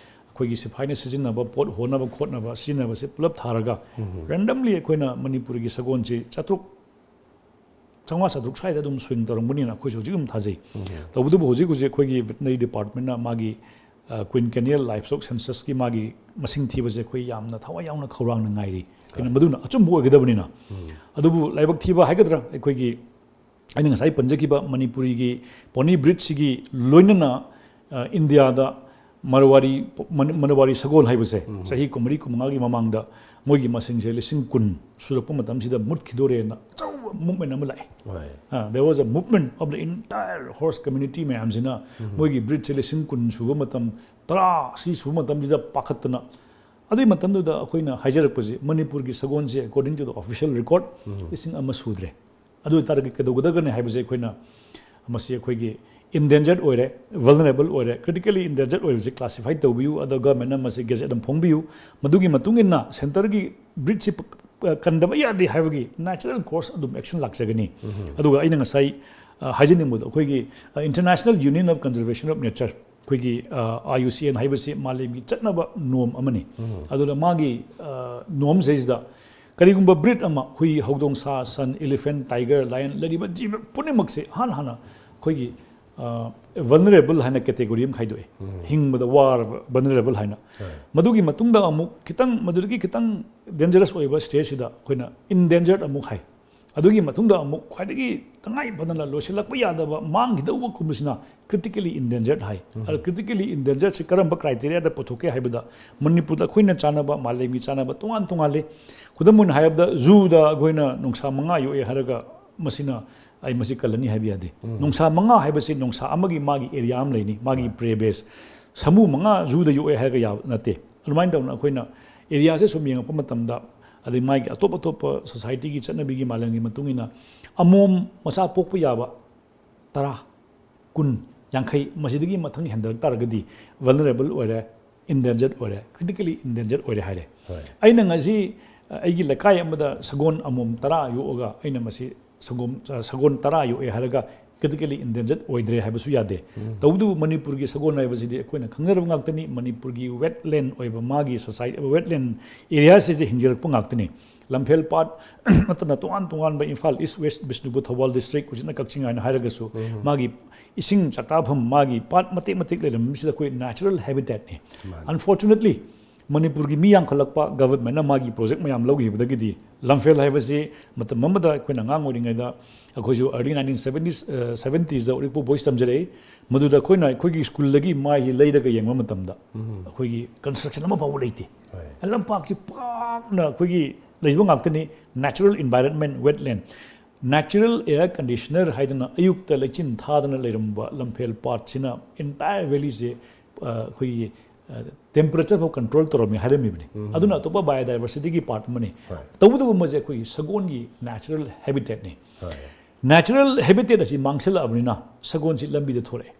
ꯑꯩꯈꯣꯏꯒꯤ ꯁꯤꯐꯥꯏꯅ ꯁꯤꯖꯤꯟꯅꯕ ꯄꯣꯠ ꯍꯣꯟꯅꯕ ꯈꯣꯠꯅꯕ ꯁꯤꯖꯤꯟꯅꯕꯁꯦ ꯄꯨꯂꯞ ꯊꯥꯔꯒ randomly ꯑꯩꯈꯣꯏꯅ ꯃꯅꯤꯄꯨꯔꯒꯤ ꯁꯒꯣꯜꯁꯤ ꯆꯥꯇ꯭ꯔꯨꯛ, ꯆꯥꯝꯃꯉꯥ ꯆꯥꯇ꯭ꯔꯨꯛ ꯁ꯭ꯋꯥꯏꯗ ꯑꯗꯨꯝ swing ꯇꯧꯔꯝꯒꯅꯤꯅ ꯑꯩꯈꯣꯏꯁꯨ ꯍꯧꯖꯤꯛ ꯑꯗꯨꯝ ꯊꯥꯖꯩ꯫ ꯇꯧꯕꯇꯕꯨ ꯍꯧꯖꯤꯛ ꯍꯧꯖꯤꯛ ꯑꯩꯈꯣꯏꯒꯤ Veterinary Departmentꯅ ꯃꯥꯒꯤ, ꯑ, Quinquennial Livestock Censusꯀꯤ ꯃꯥꯒꯤ ꯃꯁꯤꯡ ꯊꯤꯕꯁꯦ ꯑꯩꯈꯣꯏ ꯌꯥꯝꯅ ꯊꯋꯥꯏ ꯌꯥꯎꯅ ꯈꯧꯔꯥꯡꯅ ꯉꯥꯏꯔꯤ꯫ ꯀꯩꯅꯣ, ꯃꯗꯨꯅ ꯑꯆꯨꯝꯕ ꯑꯣꯏꯒꯗꯕꯅꯤꯅ꯫ ꯑꯗꯨꯕꯨ ꯂꯥꯏꯕꯛ ꯊꯤꯕ ꯍꯥꯏꯒꯗ꯭ꯔꯥ, ꯑꯩꯈꯣꯏꯒꯤ ꯑꯩꯅ ꯉꯁꯥꯏ ꯄꯟꯖꯈꯤꯕ ꯃꯅꯤꯄꯨꯔꯤꯒꯤ pony breedꯁꯤꯒꯤ ꯂꯣꯏꯅꯅ, ꯑ, ꯏꯟꯗꯤꯌꯥꯗ ꯃꯔꯋꯥꯔꯤ, ꯃꯅꯤ-, ꯃꯔꯋꯥꯔꯤ ꯁꯒꯣꯜ ꯍꯥꯏꯕꯁꯦ ꯆꯍꯤ ꯀꯨꯟꯃꯔꯤ ꯀꯨꯟꯃꯉꯥꯒꯤ ꯃꯃꯥꯡꯗ ꯃꯣꯏꯒꯤ ꯃꯁꯤꯡꯁꯦ ꯂꯤꯁꯤꯡ ꯀꯨꯟ ꯁꯨꯔꯛꯄ ꯃꯇꯝꯁꯤꯗ ꯃꯨꯠꯈꯤꯗꯣꯔꯦꯅ ꯑꯆꯧꯕ movement ꯑꯃ ꯂꯥꯛꯑꯦ꯫ ꯍꯣꯏ꯫ ꯑ, there was a movement of the entire horse community ꯃꯌꯥꯝꯁꯤꯅ ꯃꯣꯏꯒꯤ breedꯁꯦ ꯂꯤꯁꯤꯡ ꯀꯨꯟ ꯁꯨꯕ ꯃꯇꯝ, ꯇꯔꯥ ꯁꯤ ꯁꯨꯕ ꯃꯇꯝꯁꯤꯗ ꯄꯥꯈꯠꯇꯅ ꯑꯗꯨꯒꯤ ꯃꯇꯝꯗꯨꯗ ꯑꯩꯈꯣꯏꯅ ꯍꯥꯏꯖꯔꯛꯄꯁꯤ, ꯃꯅꯤꯄꯨꯔꯒꯤ ꯁꯒꯣꯜꯁꯦ, according to the official record, ꯂꯤꯁꯤꯡ ꯑꯃ ꯁꯨꯗ꯭ꯔꯦ꯫ ꯑꯗꯨ ꯑꯣꯏꯇꯥꯔꯗꯤ ꯀꯩꯗꯧꯒꯗꯒꯅꯤ ꯍꯥꯏꯕꯁꯦ, ꯑꯩꯈꯣꯏꯅ ꯃꯁꯤ ꯑꯩꯈꯣꯏꯒꯤ endangered ꯑꯣꯏꯔꯦ, vulnerable ꯑꯣꯏꯔꯦ, critically endangered ꯑꯣꯏꯕꯁꯤ classify ꯇꯧꯕꯤꯌꯨ, ꯑꯗꯣ government ꯅ ꯃꯁꯤ gazette ꯑꯃ ꯐꯣꯡꯕꯤꯌꯨ꯫ ꯃꯗꯨꯒꯤ ꯃꯇꯨꯡ ꯏꯟꯅ centre ꯒꯤ breed ꯁꯤ ꯄ-, ꯄ-, ꯀꯟꯗꯕ ꯌꯥꯗꯦ ꯍꯥꯏꯕꯒꯤ natural course ꯑꯗꯨꯝ action ꯂꯥꯛꯆꯒꯅꯤ꯫ ꯑꯗꯨꯒ ꯑꯩꯅ ꯉꯁꯥꯏ, ꯑ, ꯍꯥꯏꯖꯅꯤꯡꯕꯗꯣ, ꯑꯩꯈꯣꯏꯒꯤ, ꯑ, International Union of Conservation of Nature, ꯑꯩꯈꯣꯏꯒꯤ, ꯑ, I U C N ꯍꯥꯏꯕꯁꯤ ꯃꯥꯂꯦꯝꯒꯤ ꯆꯠꯅꯕ norm ꯑꯃꯅꯤ꯫ ꯑꯗꯨꯅ ꯃꯥꯒꯤ, ꯑ, norms ꯁꯤꯗꯩꯁꯤꯗ ꯀꯔꯤꯒꯨꯝꯕ breed ꯑꯃ, ꯍꯨꯏ, ꯍꯧꯗꯣꯡ, ꯁꯥ, ꯁꯟ, elephant, tiger, lion, ꯂꯩꯔꯤꯕ ꯖꯤꯕ ꯄꯨꯝꯅꯃꯛꯁꯦ ꯏꯍꯥꯟ ꯍꯥꯟꯅ ꯑꯩꯈꯣꯏꯒꯤ, ꯑ, vulnerable ꯍꯥꯏꯅ category ꯑꯃ ꯈꯥꯏꯗꯣꯛꯑꯦ꯫ ꯍꯤꯡꯕꯗ ꯋꯥꯔꯕ vulnerable ꯍꯥꯏꯅ꯫ ꯃꯗꯨꯒꯤ ꯃꯇꯨꯡꯗ ꯑꯃꯨꯛ ꯈꯤꯇꯪ, ꯃꯗꯨꯗꯒꯤ ꯈꯤꯇꯪ dangerous ꯑꯣꯏꯕ stage ꯁꯤꯗ ꯑꯩꯈꯣꯏꯅ endangered ꯑꯃꯨꯛ ꯍꯥꯏ꯫ ꯑꯗꯨꯒꯤ ꯃꯇꯨꯡꯗ ꯑꯃꯨꯛ ꯈ꯭ꯋꯥꯏꯗꯒꯤ ꯇꯉꯥꯏ ꯐꯗꯅ ꯂꯣꯏꯁꯤꯜꯂꯛꯄ ꯌꯥꯗꯕ, ꯃꯥꯡꯈꯤꯗꯧꯕ ꯀꯨꯝꯕꯁꯤꯅ critically endangered ꯍꯥꯏ꯫ ꯑꯗ critically endangered ꯁꯤ ꯀꯔꯝꯕ criteria ꯗ ꯄꯨꯊꯣꯛꯀꯦ ꯍꯥꯏꯕꯗ, ꯃꯅꯤꯄꯨꯔꯗ ꯑꯩꯈꯣꯏꯅ ꯆꯥꯅꯕ, ꯃꯥꯂꯦꯝꯒꯤ ꯆꯥꯅꯕ ꯇꯣꯉꯥꯟ ꯇꯣꯉꯥꯜꯂꯤ꯫ ꯈꯨꯗꯝ ꯑꯣꯏꯅ ꯍꯥꯏꯔꯕꯗ, zoo ꯗ ꯑꯩꯈꯣꯏꯅ ꯅꯣꯡꯁꯥ ꯃꯉꯥ ꯌꯣꯛꯑꯦ ꯍꯥꯏꯔꯒ ꯃꯁꯤꯅ, ꯑꯩ ꯃꯁꯤ ꯀꯜꯂꯅꯤ ꯍꯥꯏꯕ ꯌꯥꯗꯦ꯫ ꯅꯣꯡꯁꯥ ꯃꯉꯥ ꯍꯥꯏꯕꯁꯤ ꯅꯣꯡꯁꯥ ꯑꯃꯒꯤ ꯃꯥꯒꯤ area ꯑꯃ ꯂꯩꯅꯤ, ꯃꯥꯒꯤ prey base꯫ ꯁꯥꯃꯨ ꯃꯉꯥ zoo ꯗ ꯌꯣꯛꯑꯦ ꯍꯥꯏꯔꯒ ꯌꯥꯕ ꯅꯠꯇꯦ꯫ ꯑꯗꯨꯃꯥꯏꯅ ꯇꯧꯅ ꯑꯩꯈꯣꯏꯅ area ꯁꯦ ꯁꯨꯝ ꯌꯦꯡꯉꯛꯄ ꯃꯇꯝꯗ, ꯑꯗꯩ ꯃꯥꯒꯤ ꯑꯇꯣꯞ ꯑꯇꯣꯞꯄ society ꯒꯤ ꯆꯠꯅꯕꯤꯒꯤ ꯃꯥꯂꯦꯝꯒꯤ ꯃꯇꯨꯡ ꯏꯟꯅ, ꯑꯃꯣꯝ ꯃꯆꯥ ꯄꯣꯛꯄ ꯌꯥꯕ ꯇꯔꯥ, ꯀꯨꯟ, ꯌꯥꯡꯈꯩ, ꯃꯁꯤꯗꯒꯤ ꯃꯊꯪ ꯍꯦꯟꯗꯔꯛ ꯇꯥꯔꯒꯗꯤ vulnerable ꯑꯣꯏꯔꯦ, endangered ꯑꯣꯏꯔꯦ, critically endangered ꯑꯣꯏꯔꯦ ꯍꯥꯏꯔꯦ꯫ ꯑꯩꯅ ꯉꯁꯤ, ꯑ, ꯑꯩꯒꯤ ꯂꯩꯀꯥꯏ ꯑꯃꯗ ꯁꯒꯣꯜ ꯑꯃꯣꯝ ꯇꯔꯥ ꯌꯣꯛꯑꯒ ꯑꯩꯅ ꯃꯁꯤ ꯁꯒꯣꯜ, ꯑ, ꯁꯒꯣꯜ ꯇꯔꯥ ꯌꯣꯛꯑꯦ ꯍꯥꯏꯔꯒ critically endangered ꯑꯣꯏꯗ꯭ꯔꯦ ꯍꯥꯏꯕꯁꯨ ꯌꯥꯗꯦ꯫ ꯇꯧꯕꯇꯕꯨ ꯃꯅꯤꯄꯨꯔꯒꯤ ꯁꯒꯣꯜ ꯍꯥꯏꯕꯁꯤꯗꯤ ꯑꯩꯈꯣꯏꯅ ꯈꯪꯅꯔꯕ ꯉꯥꯛꯇꯅꯤ꯫ ꯃꯅꯤꯄꯨꯔꯒꯤ wetland ꯑꯣꯏꯕ ꯃꯥꯒꯤ society, wetland area ꯁꯤꯗ ꯍꯤꯡꯖꯔꯛꯄ ꯉꯥꯛꯇꯅꯤ꯫ ꯂꯝꯐꯦꯜ ꯄꯥꯠ ꯅꯠꯇꯅ ꯇꯣꯉꯥꯟ ꯇꯣꯉꯥꯟꯕ Imphal East, West, Bishnupur, Thoubal district, ꯍꯧꯖꯤꯛꯅ ꯀꯛꯆꯤꯡ ꯍꯥꯏꯅ ꯍꯥꯏꯔꯒꯁꯨ, ꯃꯥꯒꯤ ꯏꯁꯤꯡ ꯆꯥꯛꯇꯥꯐꯝ, ꯃꯥꯒꯤ ꯄꯥꯠ ꯃꯇꯦꯛ ꯃꯇꯦꯛ ꯂꯩꯔꯝꯃꯤꯁꯤꯗ ꯑꯩꯈꯣꯏ natural habitat ꯅꯤ꯫ Unfortunately, ꯃꯅꯤꯄꯨꯔꯒꯤ ꯃꯤ ꯌꯥꯝꯈꯠꯂꯛꯄ, government ꯅ ꯃꯥꯒꯤ project ꯃꯌꯥꯝ ꯂꯧꯈꯤꯕꯗꯒꯤꯗꯤ ꯂꯝꯐꯦꯜ ꯍꯥꯏꯕꯁꯤ ꯃꯇꯝ ꯑꯃꯗ ꯑꯩꯈꯣꯏꯅ ꯑꯉꯥꯡ ꯑꯣꯏꯔꯤꯉꯩꯗ, ꯑꯩꯈꯣꯏꯁꯨ early nineteen seventies, ꯑ, seventies ꯗ ꯎꯔꯤꯄꯣꯛ boys ꯇꯝꯖꯔꯛꯏ꯫ ꯃꯗꯨꯗ ꯑꯩꯈꯣꯏꯅ ꯑꯩꯈꯣꯏꯒꯤ school ꯗꯒꯤ ꯃꯥꯏꯁꯤ ꯂꯩꯔꯒ ꯌꯦꯡꯕ ꯃꯇꯝꯗ, ꯑꯩꯈꯣꯏꯒꯤ construction ꯑꯃ ꯐꯥꯎꯕ ꯂꯩꯇꯦ꯫ ꯂꯝꯄꯥꯛꯁꯤ ꯄꯥꯛꯅ ꯑꯩꯈꯣꯏꯒꯤ ꯂꯩꯕ ꯉꯥꯛꯇꯅꯤ, natural environment, wetland꯫ Natural air conditioner ꯍꯥꯏꯗꯅ ꯑꯌꯨꯛꯇ ꯂꯩꯆꯤꯟ ꯊꯥꯗꯅ ꯂꯩꯔꯝꯕ ꯂꯝꯐꯦꯜ ꯄꯥꯠꯁꯤꯅ entire valley ꯁꯦ, ꯑ, ꯑꯩꯈꯣꯏꯒꯤ ꯇꯦꯝꯄꯔꯦꯆꯔ ꯐꯥꯎ ꯀꯟꯇ꯭ꯔꯣꯜ ꯇꯧꯔꯝꯃꯤ ꯍꯥꯏꯔꯝꯃꯤꯕꯅꯤ꯫ ꯑꯗꯨꯅ ꯑꯇꯣꯞꯄ ꯕꯥꯏꯑꯣꯗꯥꯏꯕꯔꯁꯤꯇꯤꯒꯤ ꯄꯥꯔꯠ ꯑꯃꯅꯤ꯫ ꯍꯣꯏ꯫ ꯇꯧꯕꯇꯕꯨ ꯃꯁꯦ ꯑꯩꯈꯣꯏꯒꯤ ꯁꯒꯣꯜꯒꯤ ꯅꯦꯆꯔꯦꯜ ꯍꯦꯕꯤꯇꯦꯠꯅꯤ꯫ ꯍꯣꯏ꯫ ꯅꯦꯆꯔꯦꯜ ꯍꯦꯕꯤꯇꯦꯠ ꯑꯁꯤ ꯃꯥꯡꯁꯤꯜꯂꯛꯑꯕꯅꯤꯅ ꯁꯒꯣꯜꯁꯤ ꯂꯝꯕꯤꯗ ꯊꯣꯔꯛꯑꯦ꯫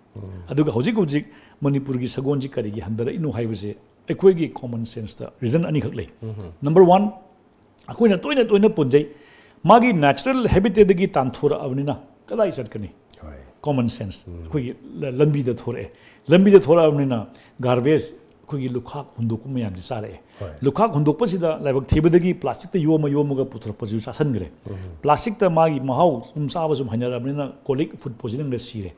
ꯑꯗꯨꯒ ꯍꯧꯖꯤꯛ ꯍꯧꯖꯤꯛ ꯃꯅꯤꯄꯨꯔꯒꯤ ꯁꯒꯣꯜꯁꯤ ꯀꯔꯤꯒꯤ ꯍꯟꯊꯔꯛꯏꯅꯣ ꯍꯥꯏꯕꯁꯦ ꯑꯩꯈꯣꯏꯒꯤ ꯀꯣꯃꯟ ꯁꯦꯟꯁꯇ ꯔꯤꯖꯟ ꯑꯅꯤꯈꯛ ꯂꯩ꯫ ꯅꯝꯕꯔ ꯋꯥꯟ, ꯑꯩꯈꯣꯏꯅ ꯇꯣꯏꯅ ꯇꯣꯏꯅ ꯄꯨꯟꯖꯩ, ꯃꯥꯒꯤ ꯅꯦꯆꯔꯦꯜ ꯍꯦꯕꯤꯇꯦꯠꯇꯒꯤ ꯇꯥꯟꯊꯣꯔꯛꯑꯕꯅꯤꯅ ꯀꯗꯥꯏ ꯆꯠꯀꯅꯤ? ꯍꯣꯏ꯫ ꯀꯣꯃꯟ ꯁꯦꯟꯁ ꯑꯩꯈꯣꯏꯒꯤ ꯂ- ꯂꯝꯕꯤꯗ ꯊꯣꯔꯛꯑꯦ꯫ ꯂꯝꯕꯤꯗ ꯊꯣꯔꯛꯑꯕꯅꯤꯅ ꯒꯥꯔꯕꯦꯖ, ꯑꯩꯈꯣꯏꯒꯤ ꯂꯨꯈꯥꯛ ꯍꯨꯟꯗꯣꯛꯄ ꯃꯌꯥꯝꯁꯦ ꯆꯥꯔꯛꯑꯦ꯫ ꯍꯣꯏ꯫ ꯂꯨꯈꯥꯛ ꯍꯨꯟꯗꯣꯛꯄꯁꯤꯗ ꯂꯥꯏꯕꯛ ꯊꯤꯕꯗꯒꯤ ꯄ꯭ꯂꯥꯁꯇꯤꯛꯇ ꯌꯣꯝꯃ ꯌꯣꯝꯃꯒ ꯄꯨꯊꯣꯔꯛꯄꯁꯨ ꯆꯥꯁꯤꯟꯈ꯭ꯔꯦ꯫ ꯄ꯭ꯂꯥꯁꯇꯤꯛꯇ ꯃꯥꯒꯤ ꯃꯍꯥꯎ ꯁꯨꯝ ꯆꯥꯕ ꯁꯨꯝ ꯍꯩꯅꯔꯕꯅꯤꯅ ꯀꯣꯂꯤꯛ ꯐꯨꯗ ꯄꯣꯏꯖꯅꯤꯡꯗ ꯁꯤꯔꯦ꯫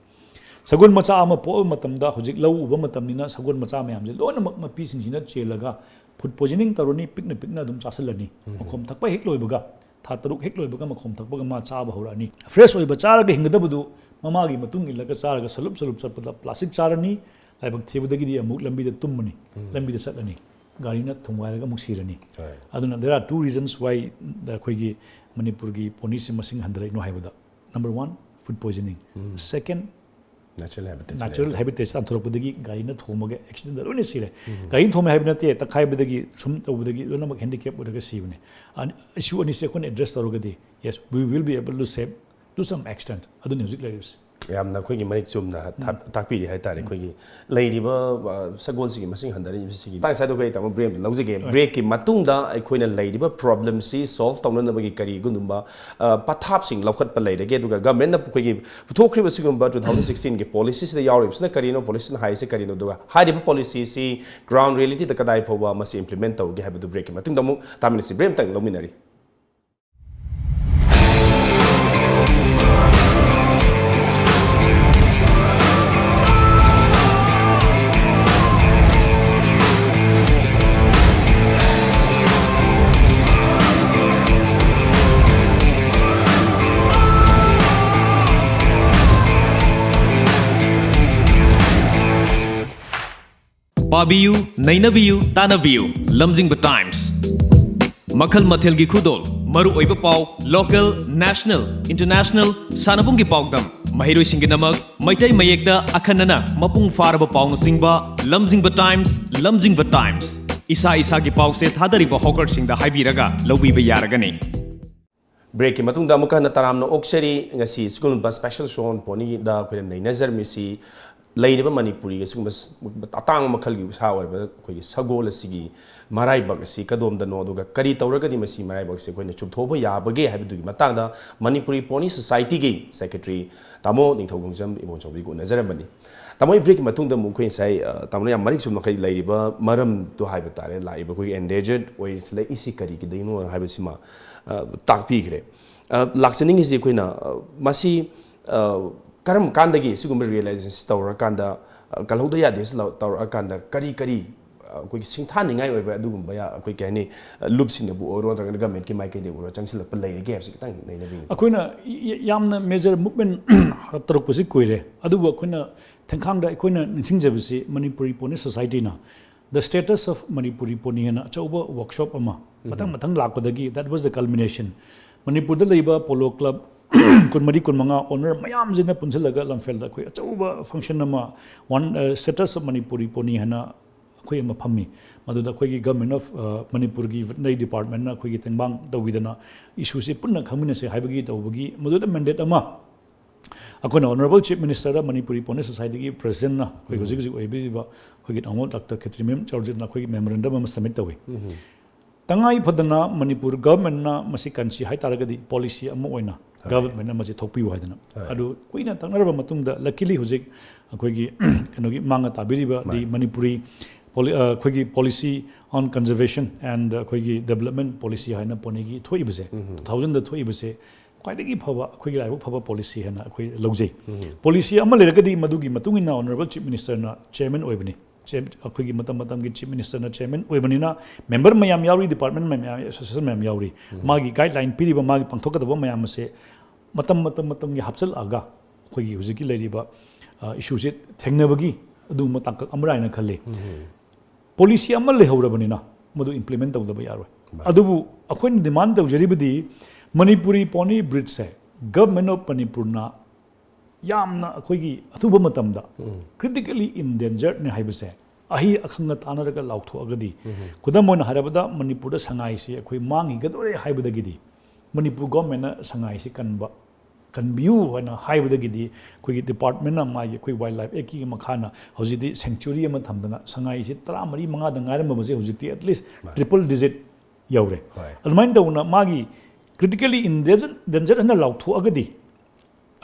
ꯁꯒꯣꯜ ꯃꯆꯥ ꯑꯃ ꯄꯣꯛꯑꯕ ꯃꯇꯝꯗ, ꯍꯧꯖꯤꯛ ꯂꯧ ꯎꯕ ꯃꯇꯝꯅꯤꯅ, ꯁꯒꯣꯜ ꯃꯆꯥ ꯃꯌꯥꯝꯁꯦ ꯂꯣꯏꯅꯃꯛ ꯃꯄꯤꯁꯤꯡꯁꯤꯅ ꯆꯦꯜꯂꯒ ꯐꯨꯗ ꯄꯣꯏꯖꯅꯤꯡ ꯇꯧꯔꯅꯤ, ꯄꯤꯛꯅ ꯄꯤꯛꯅ ꯑꯗꯨꯝ ꯆꯥꯁꯤꯜꯂꯅꯤ꯫ ꯃꯈꯣꯝ ꯊꯛꯄ ꯍꯦꯛ ꯂꯣꯏꯕꯒ, ꯊꯥ ꯇꯔꯨꯛ ꯍꯦꯛ ꯂꯣꯏꯕꯒ ꯃꯈꯣꯝ ꯊꯛꯄꯒ ꯃꯥ ꯆꯥꯕ ꯍꯧꯔꯛꯑꯅꯤ꯫ ꯐ꯭ꯔꯦꯁ ꯑꯣꯏꯕ ꯆꯥꯔꯒ ꯍꯤꯡꯒꯗꯕꯗꯨ ꯃꯃꯥꯒꯤ ꯃꯇꯨꯡ ꯏꯜꯂꯒ ꯆꯥꯔꯒ ꯁꯂꯨꯞ ꯁꯂꯨꯞ ꯆꯠꯄꯗ ꯄ꯭ꯂꯥꯁꯇꯤꯛ ꯆꯥꯔꯅꯤ, ꯂꯥꯏꯕꯛ ꯊꯤꯕꯗꯒꯤꯗꯤ ꯑꯃꯨꯛ ꯂꯝꯕꯤꯗ ꯇꯨꯝꯃꯅꯤ, ꯂꯝꯕꯤꯗ ꯆꯠꯂꯅꯤ, ꯒꯥꯔꯤꯅ ꯊꯣꯝꯒꯥꯏꯔꯒ ꯑꯃꯨꯛ ꯁꯤꯔꯅꯤ꯫ ꯍꯣꯏ꯫ ꯑꯗꯨꯅ there are two reasons why ꯑꯩꯈꯣꯏꯒꯤ ꯃꯅꯤꯄꯨꯔꯒꯤ ꯄꯣꯅꯤꯁꯤ ꯃꯁꯤꯡ ꯍꯟꯊꯔꯛꯏꯅꯣ ꯍꯥꯏꯕꯗ, number one, food poisoning, second, natural habitat. Natural habitats ꯇꯥꯟꯊꯣꯔꯛꯄꯗꯒꯤ ꯒꯥꯔꯤꯅ ꯊꯣꯝꯃꯒ ꯑꯦꯛꯁꯤꯗꯦꯟꯗ ꯂꯣꯏꯅ ꯁꯤꯔꯦ꯫ ꯒꯥꯔꯤꯅ ꯊꯣꯝꯃꯦ ꯍꯥꯏꯕ ꯅꯠꯇꯦ, ꯇꯛꯈꯥꯏꯕꯗꯒꯤ, ꯁꯨꯝ ꯇꯧꯕꯗꯒꯤ ꯂꯣꯏꯅꯃꯛ ꯍꯦꯟꯗꯤꯀꯦꯞ ꯑꯣꯏꯔꯒ ꯁꯤꯕꯅꯦ꯫ ꯏꯁꯨ ꯑꯅꯤꯁꯦ ꯑꯩꯈꯣꯏꯅ ꯑꯦꯗ꯭ꯔꯦꯁ ꯇꯧꯔꯒꯗꯤ, yes, we will be able to save to some extent꯫ ꯑꯗꯨꯅꯤ ꯍꯧꯖꯤꯛ ꯂꯩꯔꯤꯕꯁꯤ꯫ ꯌꯥꯝꯅ ꯑꯩꯈꯣꯏꯒꯤ ꯃꯔꯤꯛ ꯆꯨꯝꯅ ꯊꯥ- ꯇꯥꯛꯄꯤꯔꯤ ꯍꯥꯏꯇꯥꯔꯦ꯫ ꯑꯩꯈꯣꯏꯒꯤ ꯂꯩꯔꯤꯕ, ꯑ, ꯁꯒꯣꯜꯁꯤꯒꯤ ꯃꯁꯤꯡ ꯍꯟꯊꯔꯛꯏꯕꯁꯤꯒꯤ ꯃꯇꯥꯡ ꯑꯁꯤꯗ ꯑꯩꯈꯣꯏ ꯇꯥꯃꯣ ꯕ꯭ꯔꯦꯛ ꯂꯧꯖꯒꯦ꯫ ꯕ꯭ꯔꯦꯛꯀꯤ ꯃꯇꯨꯡꯗ ꯑꯩꯈꯣꯏꯅ ꯂꯩꯔꯤꯕ ꯄ꯭ꯔꯣꯕ꯭ꯂꯦꯝꯁꯤ ꯁꯣꯜꯕ ꯇꯧꯅꯅꯕꯒꯤ ꯀꯔꯤꯒꯨꯝꯕ, ꯑ, ꯄꯊꯥꯞꯁꯤꯡ ꯂꯧꯈꯠꯄ ꯂꯩꯔꯒꯦ, ꯑꯗꯨꯒ ꯒꯃꯦꯟꯅ ꯑꯩꯈꯣꯏꯒꯤ ꯄꯨꯊꯣꯛꯈ꯭ꯔꯤꯕ ꯁꯤꯒꯨꯝꯕ two thousand sixteen ꯒꯤ ꯄꯣꯂꯤꯁꯤꯁꯤꯗ ꯌꯥꯎꯔꯤꯕꯁꯤꯅ ꯀꯔꯤꯅꯣ, ꯄꯣꯂꯤꯁꯤꯅ ꯍꯥꯏꯔꯤꯁꯦ ꯀꯔꯤꯅꯣ, ꯑꯗꯨꯒ ꯍꯥꯏꯔꯤꯕ ꯄꯣꯂꯤꯁꯤꯁꯤ ꯒ꯭ꯔꯥꯎꯟ ꯔꯤꯌꯦꯂꯤꯇꯤꯗ ꯀꯗꯥꯏ ꯐꯥꯎꯕ ꯃꯁꯤ ꯏꯝꯄ꯭ꯂꯤꯃꯦꯟ ꯇꯧꯒꯦ ꯍꯥꯏꯕꯗꯨ ꯕ꯭ꯔꯦꯛꯀꯤ ꯃꯇꯨꯡꯗ ꯑꯃꯨꯛ ꯇꯥꯃꯤꯟꯅꯁꯤ꯫ ꯕ꯭ꯔꯦꯛ ꯑꯃꯇꯪ ꯂꯧꯃꯤꯟꯅꯔꯤ꯫ ꯄꯥꯕꯤꯌꯨ, ꯅꯩꯅꯕꯤꯌꯨ, ꯇꯥꯟꯅꯕꯤꯌꯨ꯫ ꯂꯝꯖꯤꯡꯕ ꯇꯥꯏꯝꯁ꯫ ꯃꯈꯜ ꯃꯊꯦꯜꯒꯤ ꯈꯨꯗꯣꯜ, ꯃꯔꯨꯑꯣꯏꯕ ꯄꯥꯎ, ꯂꯣꯀꯦꯜ, ꯅꯦꯁꯅꯦꯜ, ꯏꯟꯇꯔꯅꯦꯁꯅꯦꯜ, ꯁꯥꯟꯅꯕꯨꯡꯒꯤ ꯄꯥꯎꯗꯝ, ꯃꯍꯩꯔꯣꯏꯁꯤꯡꯒꯤꯗꯃꯛ ꯃꯩꯇꯩ ꯃꯌꯦꯛꯇ ꯑꯈꯟꯅꯅ ꯃꯄꯨꯡ ꯐꯥꯔꯕ ꯄꯥꯎꯅꯆꯤꯡꯕ ꯂꯝꯖꯤꯡꯕ ꯇꯥꯏꯝꯁ, ꯂꯝꯖꯤꯡꯕ ꯇꯥꯏꯝꯁ꯫ ꯏꯁꯥ ꯏꯁꯥꯒꯤ ꯄꯥꯎꯁꯦ ꯊꯥꯗꯔꯤꯕ ꯍꯣꯀꯔꯁꯤꯡꯗ ꯍꯥꯏꯕꯤꯔꯒ ꯂꯧꯕꯤꯕ ꯌꯥꯔꯒꯅꯤ꯫ ꯕ꯭ꯔꯦꯛꯀꯤ ꯃꯇꯨꯡꯗ ꯑꯃꯨꯛꯀ ꯍꯟꯅ ꯇꯔꯥꯝꯅ ꯑꯣꯛꯆꯔꯤ꯫ ꯉꯁꯤ ꯁꯤꯒꯨꯝꯕ ꯁ꯭ꯄꯦꯁꯦꯜ ꯁꯣ ꯑꯣꯟ ꯄꯣꯅꯤꯗ ꯑꯩꯈꯣꯏꯅ ꯅꯩꯅꯖꯔꯝꯃꯤꯁꯤ ꯂꯩꯔꯤꯕ ꯃꯅꯤꯄꯨꯔꯤꯒꯤ ꯁꯤꯒꯨꯝꯕ ꯑꯇꯥꯡꯕ ꯃꯈꯜꯒꯤ ꯁꯥ ꯑꯣꯏꯔꯤꯕ ꯑꯩꯈꯣꯏꯒꯤ ꯁꯒꯣꯜ ꯑꯁꯤꯒꯤ ꯃꯔꯥꯏꯕꯛ ꯑꯁꯤ ꯀꯗꯣꯝꯗꯅꯣ, ꯑꯗꯨꯒ ꯀꯔꯤ ꯇꯧꯔꯒꯗꯤ ꯃꯁꯤ ꯃꯔꯥꯏꯕꯛ ꯑꯁꯤ ꯑꯩꯈꯣꯏꯅ ꯆꯨꯝꯊꯣꯛꯄ ꯌꯥꯕꯒꯦ ꯍꯥꯏꯕꯗꯨꯒꯤ ꯃꯇꯥꯡꯗ ꯃꯅꯤꯄꯨꯔꯤ ꯄꯣꯅꯤ ꯁꯣꯁꯥꯏꯇꯤꯒꯤ ꯁꯦꯀ꯭ꯔꯦꯇꯔꯤ ꯇꯥꯃꯣ ꯅꯤꯡꯊꯧꯈꯣꯡꯖꯝ ꯏꯕꯣꯟꯆꯥꯎꯕꯤꯒ ꯎꯅꯖꯔꯝꯕꯅꯤ꯫ ꯇꯥꯃꯣ, ꯑꯩ ꯕ꯭ꯔꯦꯛꯀꯤ ꯃꯇꯨꯡꯗ ꯑꯃꯨꯛ ꯑꯩꯈꯣꯏ ꯉꯁꯥꯏ, ꯑ, ꯇꯥꯃꯣꯅ ꯌꯥꯝ ꯃꯔꯤꯛ ꯆꯨꯝꯅ ꯑꯩꯈꯣꯏ ꯂꯩꯔꯤꯕ ꯃꯔꯝꯗꯣ ꯍꯥꯏꯕ ꯇꯥꯔꯦ, ꯂꯥꯛꯏꯕ ꯑꯩꯈꯣꯏꯒꯤ ꯑꯦꯟꯗꯦꯟꯖꯔꯗ ꯑꯣꯏꯁꯤꯜꯂꯛꯏꯁꯤ ꯀꯔꯤꯒꯤꯗꯩꯅꯣ ꯍꯥꯏꯕꯁꯤꯃ, ꯑ, ꯇꯥꯛꯄꯤꯈ꯭ꯔꯦ꯫ ꯑ, ꯂꯥꯛꯆꯅꯤꯡꯉꯤꯁꯤ ꯑꯩꯈꯣꯏꯅ, ꯑ, ꯃꯁꯤ, ꯑ, ꯀꯔꯝ ꯀꯥꯟꯗꯒꯤ ꯁꯤꯒꯨꯝꯕ ꯔꯤꯌꯦꯂꯥꯏꯖꯦꯁꯟꯁꯤ ꯇꯧꯔꯀꯥꯟꯗ, ꯑ, ꯀꯜꯍꯧꯗ ꯌꯥꯗꯦ ꯁꯤ ꯂꯧ-, ꯇꯧꯔꯛꯑꯀꯥꯟꯗ ꯀꯔꯤ ꯀꯔꯤ, ꯑ, ꯑꯩꯈꯣꯏꯒꯤ ꯁꯤꯡꯊꯥꯅꯤꯡꯉꯥꯏ ꯑꯣꯏꯕ ꯑꯗꯨꯒꯨꯝꯕ ꯌꯥ-, ꯑꯩꯈꯣꯏ ꯀꯩ ꯍꯥꯏꯅꯤ, ꯑ, ꯂꯨꯞꯁꯤꯡꯅꯕꯨ ꯑꯣꯏꯔꯣ ꯅꯠꯇ꯭ꯔꯒꯅ ꯒꯃꯦꯟꯠꯀꯤ ꯃꯥꯏꯀꯩꯗꯒꯤ ꯑꯣꯏꯔꯣ ꯆꯪꯁꯤꯜꯂꯛꯄ ꯂꯩꯔꯒꯦ ꯍꯥꯏꯕꯁꯤ ꯈꯤꯇꯪ ꯅꯩꯅꯕꯤꯌꯨ꯫ ꯑꯩꯈꯣꯏꯅ ꯏ- ꯏ- ꯌꯥꯝꯅ ꯃꯦꯖꯔ ꯃꯨꯞꯃꯦꯟ ꯇꯧꯔꯛꯄꯁꯤ ꯀꯨꯏꯔꯦ, ꯑꯗꯨꯕꯨ ꯑꯩꯈꯣꯏꯅ ꯊꯦꯡꯈꯥꯡꯗ ꯑꯩꯈꯣꯏꯅ ꯅꯤꯡꯁꯤꯡꯖꯕꯁꯤ ꯃꯅꯤꯄꯨꯔꯤ ꯄꯣꯅꯤ ꯁꯣꯁꯥꯏꯇꯤꯅ The Status of Manipuri Pony ꯍꯥꯏꯅ ꯑꯆꯧꯕ ꯋꯥꯔꯛꯁꯣꯞ ꯑꯃ ꯃꯊꯪ ꯃꯊꯪ ꯂꯥꯛꯄꯗꯒꯤ, that was the culmination. ꯃꯅꯤꯄꯨꯔꯗ ꯂꯩꯕ ꯄꯣꯂꯣ ꯀ꯭ꯂꯕ ꯀꯨꯟꯃꯔꯤ ꯀꯨꯟꯃꯉꯥ ꯑꯣꯅꯔ ꯃꯌꯥꯝꯁꯤꯅ ꯄꯨꯟꯁꯤꯜꯂꯒ ꯂꯝꯐꯦꯜꯗ ꯑꯩꯈꯣꯏ ꯑꯆꯧꯕ ꯐꯪꯁꯟ ꯑꯃ, ꯋꯥꯟ, ꯑ, Status of Manipuri Pony ꯍꯥꯏꯅ ꯑꯩꯈꯣꯏ ꯑꯃ ꯐꯝꯃꯤ꯫ ꯃꯗꯨꯗ ꯑꯩꯈꯣꯏꯒꯤ ꯒꯚꯔꯟꯃꯦꯟ ꯑꯣꯐ, ꯑ, ꯃꯅꯤꯄꯨꯔꯒꯤ ꯚꯦꯇꯅꯔꯤ ꯗꯤꯄꯥꯔꯠꯃꯦꯟꯅ ꯑꯩꯈꯣꯏꯒꯤ ꯇꯦꯡꯕꯥꯡ ꯇꯧꯕꯤꯗꯅ ꯏꯁꯨꯁꯤ ꯄꯨꯟꯅ ꯈꯪꯃꯤꯟꯅꯁꯦ ꯍꯥꯏꯕꯒꯤ ꯇꯧꯕꯒꯤ ꯃꯗꯨꯗ ꯃꯦꯟꯗꯦꯠ ꯑꯃ ꯑꯩꯈꯣꯏꯅ ꯑꯣꯅꯔꯦꯕꯜ ꯆꯤꯐ ꯃꯤꯅꯤꯁꯇꯔꯗ ꯃꯅꯤꯄꯨꯔꯤ ꯄꯣꯅꯤ ꯁꯣꯁꯥꯏꯇꯤꯒꯤ ꯄ꯭ꯔꯦꯁꯤꯗꯦꯟꯠꯅ ꯑꯩꯈꯣꯏ ꯍꯧꯖꯤꯛ ꯍꯧꯖꯤꯛ ꯑꯣꯏꯕꯤꯔꯤꯕ ꯑꯩꯈꯣꯏꯒꯤ ꯑꯅꯣꯕꯜ ꯗꯥꯛꯇꯔ ꯈꯦꯇ꯭ꯔꯤꯃꯌꯨꯝ ꯆꯧꯔꯖꯤꯠꯅ ꯑꯩꯈꯣꯏꯒꯤ ꯃꯦꯃꯣꯔꯦꯟꯗꯝ ꯑꯃ ꯁꯕꯃꯤꯠ ꯇꯧꯏ꯫ ꯇꯉꯥꯏ ꯐꯗꯅ ꯃꯅꯤꯄꯨꯔ ꯒꯚꯔꯟꯃꯦꯟꯠꯅ ꯃꯁꯤ ꯀꯟꯁꯤ ꯍꯥꯏꯇꯥꯔꯒꯗꯤ ꯄꯣꯂꯤꯁꯤ ꯑꯃ ꯑꯣꯏꯅ ꯒꯚꯔꯟꯃꯦꯟꯠꯅ ꯃꯁꯤ ꯊꯣꯛꯄꯤꯌꯨ ꯍꯥꯏꯗꯅ꯫ ꯑꯗꯨ ꯀꯨꯏꯅ ꯇꯛꯅꯔꯕ ꯃꯇꯨꯡꯗ ꯂꯛꯀꯤꯂꯤ ꯍꯧꯖꯤꯛ ꯑꯩꯈꯣꯏꯒꯤ ꯀꯩꯅꯣꯒꯤ ꯃꯥꯡꯅ ꯇꯥꯕꯤꯔꯤꯕ ꯗꯤ ꯃꯅꯤꯄꯨꯔꯤ ꯄꯣꯂꯤ-, ꯑ, ꯑꯩꯈꯣꯏꯒꯤ Policy on Conservation and ꯑꯩꯈꯣꯏꯒꯤ Development Policy ꯍꯥꯏꯅ ꯄꯣꯅꯤꯒꯤ ꯊꯣꯛꯏꯕꯁꯦ, ꯇꯨ ꯊꯥꯎꯖꯟꯗ ꯊꯣꯛꯏꯕꯁꯦ ꯈ꯭ꯋꯥꯏꯗꯒꯤ ꯐꯕ, ꯑꯩꯈꯣꯏꯒꯤ ꯂꯥꯏꯕꯛ ꯐꯕ ꯄꯣꯂꯤꯁꯤ ꯍꯥꯏꯅ ꯑꯩꯈꯣꯏ ꯂꯧꯖꯩ꯫ ꯄꯣꯂꯤꯁꯤ ꯑꯃ ꯂꯩꯔꯒꯗꯤ ꯃꯗꯨꯒꯤ ꯃꯇꯨꯡ ꯏꯟꯅ ꯑꯣꯅꯔꯦꯕꯜ ꯆꯤꯐ ꯃꯤꯅꯤꯁꯇꯔꯅ ꯆꯤꯌꯔꯃꯦꯟ ꯑꯣꯏꯕꯅꯤ꯫ ꯆꯤꯌꯔ-, ꯑꯩꯈꯣꯏꯒꯤ ꯃꯇꯝ ꯃꯇꯝꯒꯤ ꯆꯤꯐ ꯃꯤꯅꯤꯁꯇꯔꯅ ꯆꯤꯌꯔꯃꯦꯟ ꯑꯣꯏꯕꯅꯤꯅ ꯃꯦꯝꯕꯔ ꯃꯌꯥꯝ ꯌꯥꯎꯔꯤ, ꯗꯤꯄꯥꯔꯠꯃꯦꯟ ꯃꯌꯥꯝ ꯌꯥꯎꯔꯤ, ꯑꯦꯁꯣꯁꯤꯌꯦꯁꯟ ꯃꯌꯥꯝ ꯌꯥꯎꯔꯤ꯫ ꯃꯥꯒꯤ ꯒꯥꯏꯗꯂꯥꯏꯟ ꯄꯤꯔꯤꯕ, ꯃꯥꯒꯤ ꯄꯥꯡꯊꯣꯛꯀꯗꯕ ꯃꯌꯥꯝ ꯑꯁꯦ ꯃꯇꯝ ꯃꯇꯝ ꯃꯇꯝꯒꯤ ꯍꯥꯞꯆꯤꯜꯂꯛꯑꯒ ꯑꯩꯈꯣꯏꯒꯤ ꯍꯧꯖꯤꯛꯀꯤ ꯂꯩꯔꯤꯕ, ꯑ, ꯏꯁꯨꯁꯦ ꯊꯦꯡꯅꯕꯒꯤ ꯑꯗꯨꯒꯨꯝꯕ ꯇꯥꯡꯀꯛ ꯑꯃꯔꯥ ꯍꯥꯏꯅ ꯈꯜꯂꯤ꯫ ꯄꯣꯂꯤꯁꯤ ꯑꯃ ꯂꯩꯍꯧꯔꯕꯅꯤꯅ ꯃꯗꯨ ꯏꯝꯄ꯭ꯂꯤꯃꯦꯟ ꯇꯧꯗꯕ ꯌꯥꯔꯣꯏ꯫ ꯑꯗꯨꯕꯨ ꯑꯩꯈꯣꯏꯅ ꯗꯤꯃꯥꯟ ꯇꯧꯖꯔꯤꯕꯗꯤ ꯃꯅꯤꯄꯨꯔꯤ ꯄꯣꯅꯤ ꯕ꯭ꯔꯤꯗꯁꯦ ꯒꯚꯔꯟꯃꯦꯟꯠ ꯑꯣꯐ ꯃꯅꯤꯄꯨꯔꯅ ꯌꯥꯝꯅ ꯑꯩꯈꯣꯏꯒꯤ ꯑꯊꯨꯕ ꯃꯇꯝꯗ critically endangeredꯅꯤ ꯍꯥꯏꯕꯁꯦ ꯑꯍꯩ ꯑꯈꯪꯒ ꯇꯥꯟꯅꯔꯒ ꯂꯥꯎꯊꯣꯛꯑꯒꯗꯤ, ꯈꯨꯗꯝ ꯑꯣꯏꯅ ꯍꯥꯏꯔꯕꯗ ꯃꯅꯤꯄꯨꯔꯗ ꯁꯉꯥꯏꯁꯤ ꯑꯩꯈꯣꯏ ꯃꯥꯡꯈꯤꯒꯗꯧꯔꯦ ꯍꯥꯏꯕꯗꯒꯤꯗꯤ ꯃꯅꯤꯄꯨꯔ ꯒꯣꯔꯃꯦꯟꯅ ꯁꯉꯥꯏꯁꯤ ꯀꯟꯕ ꯀꯟꯕꯤꯌꯨ ꯍꯥꯏꯅ ꯍꯥꯏꯕꯗꯒꯤꯗꯤ ꯑꯩꯈꯣꯏꯒꯤ ꯗꯤꯄꯥꯔꯠꯃꯦꯟꯅ ꯃꯥꯒꯤ ꯑꯩꯈꯣꯏ ꯋꯥꯏꯜ ꯂꯥꯏꯐ ꯑꯦꯛꯀꯤ ꯃꯈꯥꯅ ꯍꯧꯖꯤꯛꯇꯤ ꯁꯦꯡꯆꯨꯔꯤ ꯑꯃ ꯊꯝꯗꯅ ꯁꯉꯥꯏꯁꯤ ꯇꯔꯥꯃꯔꯤ ꯃꯉꯥꯗ ꯉꯥꯏꯔꯝꯕꯁꯦ ꯍꯧꯖꯤꯛꯇꯤ at least triple digit ꯌꯧꯔꯦ꯫ ꯍꯣꯏ꯫ ꯑꯗꯨꯃꯥꯏꯅ ꯇꯧꯗꯅ ꯃꯥꯒꯤ critically endangered ꯍꯥꯏꯅ ꯂꯥꯎꯊꯣꯛꯑꯒꯗꯤ,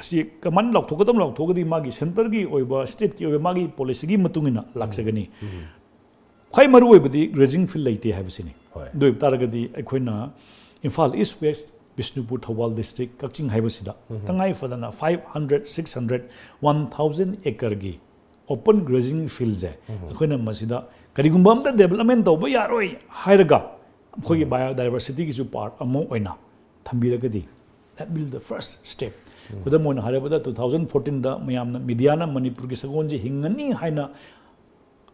ꯑꯁꯤ ꯀꯃꯥꯏꯅ ꯂꯥꯎꯊꯣꯛꯀꯗꯕ ꯂꯥꯎꯊꯣꯛꯑꯒꯗꯤ ꯃꯥꯒꯤ ꯁꯦꯟꯇꯔꯒꯤ ꯑꯣꯏꯕ ꯁ꯭ꯇꯦꯠꯀꯤ ꯑꯣꯏꯕ ꯃꯥꯒꯤ ꯄꯣꯂꯤꯁꯤꯒꯤ ꯃꯇꯨꯡ ꯏꯟꯅ ꯂꯥꯛꯆꯒꯅꯤ꯫ ꯈ꯭ꯋꯥꯏ ꯃꯔꯨ ꯑꯣꯏꯕꯗꯤ grazing field ꯂꯩꯇꯦ ꯍꯥꯏꯕꯁꯤꯅꯤ꯫ ꯍꯣꯏ꯫ ꯑꯗꯨ ꯑꯣꯏꯕ ꯇꯥꯔꯒꯗꯤ ꯑꯩꯈꯣꯏꯅ ꯏꯝꯐꯥꯜ ꯏꯁ, ꯋꯦꯁ, ꯕꯤꯁꯅꯨꯄꯨꯔ, ꯊꯧꯕꯥꯜ ꯗꯤꯁꯇ꯭ꯔꯤꯛ, ꯀꯛꯆꯤꯡ ꯍꯥꯏꯕꯁꯤꯗ ꯇꯉꯥꯏ ꯐꯗꯅ five hundred, six hundred, one thousand acreꯒꯤ open grazing fieldꯁꯦ ꯑꯩꯈꯣꯏꯅ ꯃꯁꯤꯗ ꯀꯔꯤꯒꯨꯝꯕ ꯑꯝꯇ development ꯇꯧꯕ ꯌꯥꯔꯣꯏ ꯍꯥꯏꯔꯒ ꯑꯩꯈꯣꯏꯒꯤ biodiversityꯒꯤꯁꯨ part ꯑꯃ ꯑꯣꯏꯅ ꯊꯝꯕꯤꯔꯒꯗꯤ, that will the first step꯫ ꯈꯨꯗꯝ ꯑꯣꯏꯅ ꯍꯥꯏꯔꯕꯗ two thousand fourteenꯗ ꯃꯌꯥꯝꯅ mediaꯅ ꯃꯅꯤꯄꯨꯔꯒꯤ ꯁꯒꯣꯜꯁꯦ ꯍꯤꯡꯉꯅꯤ ꯍꯥꯏꯅ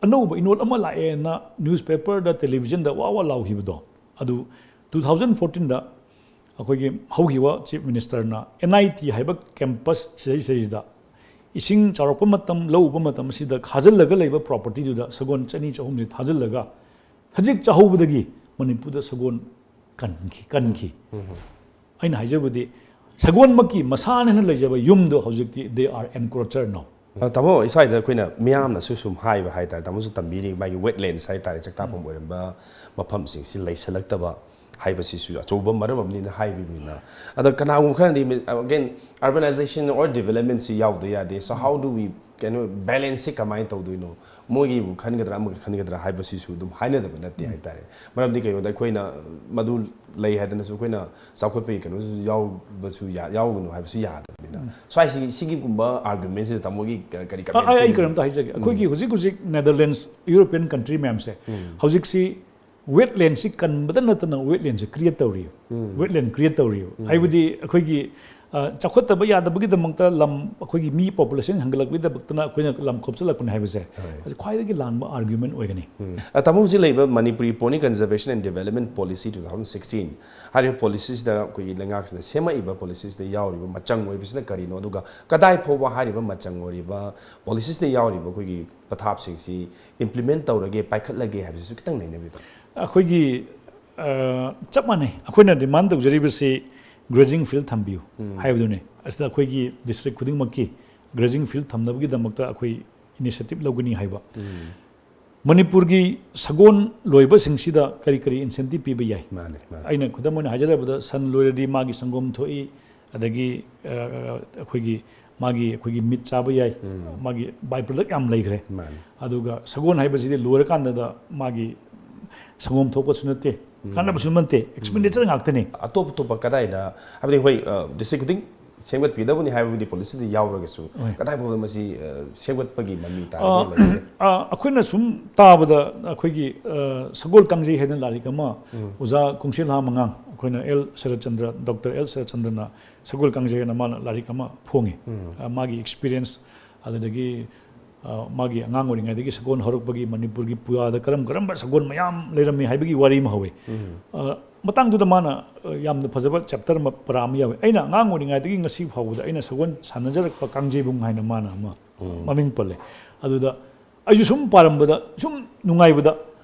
ꯑꯅꯧꯕ ꯏꯅꯣꯠ ꯑꯃ ꯂꯥꯛꯑꯦꯅ newspaperꯗ, televisionꯗ ꯋꯥ ꯋꯥ ꯂꯥꯎꯈꯤꯕꯗꯣ, ꯑꯗꯨ two thousand fourteenꯗ ꯑꯩꯈꯣꯏꯒꯤ ꯍꯧꯈꯤꯕ Chief Ministerꯅ N I T ꯍꯥꯏꯕ campus ꯁꯤꯗꯩꯁꯤꯗꯩꯁꯤꯗ ꯏꯁꯤꯡ ꯆꯥꯎꯔꯛꯄ ꯃꯇꯝ, ꯂꯧ ꯎꯕ ꯃꯇꯝ ꯑꯁꯤꯗ ꯈꯥꯖꯤꯜꯂꯒ ꯂꯩꯕ propertyꯗꯨꯗ ꯁꯒꯣꯜ ꯆꯅꯤ ꯆꯍꯨꯝꯁꯤ ꯊꯥꯖꯤꯜꯂꯒ ꯍꯧꯖꯤꯛ ꯆꯥꯍꯧꯕꯗꯒꯤ ꯃꯅꯤꯄꯨꯔꯗ ꯁꯒꯣꯜ ꯀꯟꯈꯤ, ꯀꯟꯈꯤ꯫ ꯑꯩꯅ ꯍꯥꯏꯖꯕꯗꯤ ꯁꯒꯣꯜꯃꯛꯀꯤ ꯃꯁꯥꯅ ꯍꯦꯟꯅ ꯂꯩꯖꯕ ꯌꯨꯝꯗꯣ ꯍꯧꯖꯤꯛꯇꯤ they are encroacher now꯫ ꯇꯥꯃꯣ, ꯏꯁꯥꯏꯗ ꯑꯩꯈꯣꯏꯅ ꯃꯤꯌꯥꯝꯅꯁꯨ ꯁꯨꯝ ꯍꯥꯏꯕ ꯍꯥꯏꯇꯥꯔꯦ, ꯇꯥꯃꯣꯁꯨ ꯇꯝꯕꯤꯔꯤ, ꯃꯥꯒꯤ wetlands ꯍꯥꯏꯇꯥꯔꯦ, ꯆꯥꯛꯇꯥꯐꯝ ꯑꯣꯏꯔꯝꯕ ꯃꯐꯝꯁꯤꯡꯁꯤ ꯂꯩꯁꯜꯂꯛꯇꯕ ꯍꯥꯏꯕꯁꯤꯁꯨ ꯑꯆꯧꯕ ꯃꯔꯝ ꯑꯃꯅꯤꯅ ꯍꯥꯏꯕꯤꯕꯅꯤꯅ꯫ ꯑꯗꯣ ꯀꯅꯥꯒꯨꯝꯕ ꯈꯔꯅꯗꯤ, again, urbanization or developmentꯁꯤ ꯌꯥꯎꯗ ꯌꯥꯗꯦ, so how do we, ꯀꯩꯅꯣ, balanceꯁꯤ ꯀꯃꯥꯏꯅ ꯇꯧꯗꯣꯏꯅꯣ? ꯃꯣꯏꯒꯤꯕꯨ ꯈꯟꯒꯗ꯭ꯔꯥ ꯑꯃꯒ ꯈꯟꯒꯗ꯭ꯔꯥ ꯍꯥꯏꯕꯁꯤꯁꯨ ꯑꯗꯨꯝ ꯍꯥꯏꯅꯗꯕ ꯅꯠꯇꯦ ꯍꯥꯏꯇꯥꯔꯦ꯫ ꯃꯔꯝꯗꯤ ꯀꯩꯅꯣꯗ ꯑꯩꯈꯣꯏꯅ ꯃꯗꯨ ꯂꯩ ꯍꯥꯏꯗꯅꯁꯨ ꯑꯩꯈꯣꯏꯅ ꯆꯥꯎꯈꯠꯄꯒꯤ ꯀꯩꯅꯣꯁꯨ ꯌꯥꯎꯕꯁꯨ ꯌꯥ-, ꯌꯥꯎꯒꯅꯨ ꯍꯥꯏꯕꯁꯨ ꯌꯥꯗꯕꯅꯤꯅ꯫ So ꯍꯥꯏꯁꯤ ꯁꯤꯒꯤꯒꯨꯝꯕ argumentꯁꯤꯗ ꯇꯥꯃꯣꯒꯤ ꯀꯔꯤ ꯑ, ꯑꯩ, ꯑꯩ comment? ꯀꯩꯅꯣꯝꯇ ꯍꯥꯏꯖꯒꯦ꯫ ꯑꯩꯈꯣꯏꯒꯤ ꯍꯧꯖꯤꯛ ꯍꯧꯖꯤꯛ Netherlands, European country ꯃꯌꯥꯝꯁꯦ ꯍꯧꯖꯤꯛꯁꯤ wetlandꯁꯤ ꯀꯟꯕꯗ ꯅꯠꯇꯅ wetlandꯁꯤ create ꯇꯧꯔꯤꯕ꯫ Wetland create ꯇꯧꯔꯤꯕ꯫ ꯍꯥꯏꯕꯗꯤ ꯑꯩꯈꯣꯏꯒꯤ ꯑ, ꯆꯥꯎꯈꯠꯇꯕ ꯌꯥꯗꯕꯒꯤꯗꯃꯛꯇ ꯂꯝ, ꯑꯩꯈꯣꯏꯒꯤ ꯃꯤ population ꯍꯦꯟꯒꯠꯂꯛꯄꯒꯤꯗꯃꯛꯇꯅ ꯑꯩꯈꯣꯏꯅ ꯂꯝ ꯈꯣꯞꯆꯤꯜꯂꯛꯄꯅꯤ ꯍꯥꯏꯕꯁꯦ, ꯍꯣꯏ꯫ ꯃꯁꯤ ꯈ꯭ꯋꯥꯏꯗꯒꯤ ꯂꯥꯟꯕ argument ꯑꯣꯏꯒꯅꯤ꯫ ꯎꯝ꯫ ꯑ, ꯇꯥꯃꯣ, ꯍꯧꯖꯤꯛ ꯂꯩꯔꯤꯕ Manipuri Pony Conservation and Development Policy two thousand sixteen ꯍꯥꯏꯔꯤꯕ policyꯁꯤꯗ ꯑꯩꯈꯣꯏꯒꯤ ꯂꯩꯉꯥꯛꯁꯤꯅ ꯁꯦꯝꯃꯛꯏꯕ policyꯁꯤꯗ ꯌꯥꯎꯔꯤꯕ ꯃꯆꯪ ꯑꯣꯏꯕꯁꯤꯅ ꯀꯔꯤꯅꯣ, ꯑꯗꯨꯒ ꯀꯗꯥꯏ ꯐꯥꯎꯕ ꯍꯥꯏꯔꯤꯕ ꯃꯆꯪ ꯑꯣꯏꯔꯤꯕ policyꯁꯤꯗ ꯌꯥꯎꯔꯤꯕ ꯑꯩꯈꯣꯏꯒꯤ ꯄꯊꯥꯞꯁꯤꯡꯁꯤ implement ꯇꯧꯔꯒꯦ, ꯄꯥꯏꯈꯠꯂꯒꯦ ꯍꯥꯏꯕꯁꯤꯁꯨ ꯈꯤꯇꯪ ꯅꯩꯅꯕꯤꯕ꯫ ꯑꯩꯈꯣꯏꯒꯤ, ꯑ, ꯆꯞ ꯃꯥꯟꯅꯩ꯫ ꯑꯩꯈꯣꯏꯅ demand ꯇꯧꯖꯔꯤꯕꯁꯤ grazing field ꯊꯝꯕꯤꯌꯨ ꯎꯝ꯫ ꯍꯥꯏꯕꯗꯨꯅꯤ꯫ ꯑꯁꯤꯗ ꯑꯩꯈꯣꯏꯒꯤ district ꯈꯨꯗꯤꯡꯃꯛꯀꯤ grazing field ꯊꯝꯅꯕꯒꯤꯗꯃꯛꯇ ꯑꯩꯈꯣꯏ initiative ꯂꯧꯒꯅꯤ ꯍꯥꯏꯕ꯫ ꯎꯝ꯫ ꯃꯅꯤꯄꯨꯔꯒꯤ ꯁꯒꯣꯜ ꯂꯣꯏꯕꯁꯤꯡꯁꯤꯗ ꯀꯔꯤ ꯀꯔꯤ incentive ꯄꯤꯕ ꯌꯥꯏ? ꯃꯥꯅꯦ, ꯃꯥꯅꯦ꯫ ꯑꯩꯅ ꯈꯨꯗꯝ ꯑꯣꯏꯅ ꯍꯥꯏꯖꯔꯕꯗ, ꯁꯟ ꯂꯣꯏꯔꯗꯤ ꯃꯥꯒꯤ ꯁꯪꯒꯣꯝ ꯊꯣꯛꯏ, ꯑꯗꯒꯤ, ꯑ, ꯑꯩꯈꯣꯏꯒꯤ, ꯃꯥꯒꯤ, ꯑꯩꯈꯣꯏꯒꯤ meat ꯆꯥꯕ ꯌꯥꯏ, ꯎꯝ꯫ ꯃꯥꯒꯤ by product ꯌꯥꯝ ꯂꯩꯈ꯭ꯔꯦ꯫ ꯃꯥꯅꯦ꯫ ꯑꯗꯨꯒ ꯁꯒꯣꯜ ꯍꯥꯏꯕꯁꯤꯗꯤ ꯂꯣꯏꯔꯀꯥꯟꯗꯗ ꯃꯥꯒꯤ ꯁꯪꯒꯣꯝ ꯊꯣꯛꯄꯁꯨ ꯅꯠꯇꯦ, ꯎꯝ꯫ ꯀꯥꯟꯅꯕꯁꯨ ꯅꯠꯇꯦ, expenditure ꯎꯝ꯫ ꯉꯥꯛꯇꯅꯤ꯫ ꯑꯇꯣꯞ ꯑꯇꯣꯞꯄ ꯀꯗꯥꯏꯗ, ꯍꯥꯏꯕꯗꯤ ꯍꯣꯏ, ꯑ, district ꯈꯨꯗꯤꯡ ꯁꯦꯝꯒꯠꯄꯤꯒꯗꯕꯅꯤ ꯍꯥꯏꯕꯕꯨꯗꯤ policyꯗ ꯌꯥꯎꯔꯒꯁꯨ, ꯍꯣꯏ꯫ ꯀꯗꯥꯏ ꯐꯥꯎꯕ ꯃꯁꯤ, ꯑ, ꯁꯦꯝꯒꯠꯄꯒꯤ ꯃꯃꯤ ꯑ, ꯇꯥꯔꯒ ꯂꯩꯒꯦ? ꯑ, ꯑꯩꯈꯣꯏꯅ ꯁꯨꯝ ꯇꯥꯕꯗ ꯑꯩꯈꯣꯏꯒꯤ, ꯑ, ꯁꯒꯣꯜ ꯀꯥꯡꯖꯩ ꯍꯥꯏꯅ ꯂꯥꯏꯔꯤꯛ ꯑꯃ ꯎꯝ꯫ ꯑꯣꯖꯥ ꯀꯣꯡꯁꯤꯜꯍꯥ ꯃꯉꯥꯡ, ꯑꯩꯈꯣꯏꯅ ꯑꯦꯜ ꯁꯔꯠꯆꯟꯗ꯭ꯔ, ꯗꯣꯛꯇꯔ ꯑꯦꯜ ꯁꯔꯠꯆꯟꯗ꯭ꯔꯅ ꯁꯒꯣꯜ ꯀꯥꯡꯖꯩ ꯍꯥꯏꯅ ꯃꯥꯅ ꯂꯥꯏꯔꯤꯛ ꯑꯃ ꯐꯣꯡꯉꯤ꯫ ꯎꯝ꯫ ꯑ, ꯃꯥꯒꯤ experience, ꯑꯗꯨꯗꯒꯤ, ꯑ, ꯃꯥꯒꯤ ꯑꯉꯥꯡ ꯑꯣꯏꯔꯤꯉꯩꯗꯒꯤ ꯁꯒꯣꯜ ꯍꯧꯔꯛꯄꯒꯤ ꯃꯅꯤꯄꯨꯔꯒꯤ ꯄꯨꯌꯥꯗ ꯀꯔꯝ ꯀꯔꯝꯕ ꯁꯒꯣꯜ ꯃꯌꯥꯝ ꯂꯩꯔꯝꯃꯤ ꯍꯥꯏꯕꯒꯤ ꯋꯥꯔꯤ ꯑꯃ ꯍꯧꯋꯤ꯫ ꯎꯝ꯫ ꯑ, ꯃꯇꯥꯡꯗꯨꯗ ꯃꯥꯅ, ꯑ, ꯌꯥꯝꯅ ꯐꯖꯕ chapter ꯑꯃ, ꯄꯔꯥ ꯑꯃ ꯌꯥꯎꯋꯤ꯫ ꯑꯩꯅ ꯑꯉꯥꯡ ꯑꯣꯏꯔꯤꯉꯩꯗꯒꯤ ꯉꯁꯤ ꯐꯥꯎꯕꯗ ꯑꯩꯅ ꯁꯒꯣꯜ ꯁꯥꯟꯅꯖꯔꯛꯄ ꯀꯥꯡꯖꯩꯕꯨꯡ ꯍꯥꯏꯅ ꯃꯥꯅ ꯑꯃ ꯎꯝ꯫ ꯃꯃꯤꯡ ꯄꯜꯂꯦ꯫ ꯑꯗꯨꯗ ꯑꯩꯁꯨ ꯁꯨꯝ ꯄꯥꯔꯝꯕꯗ, ꯁꯨꯝ ꯅꯨꯡꯉꯥꯏꯕꯗ,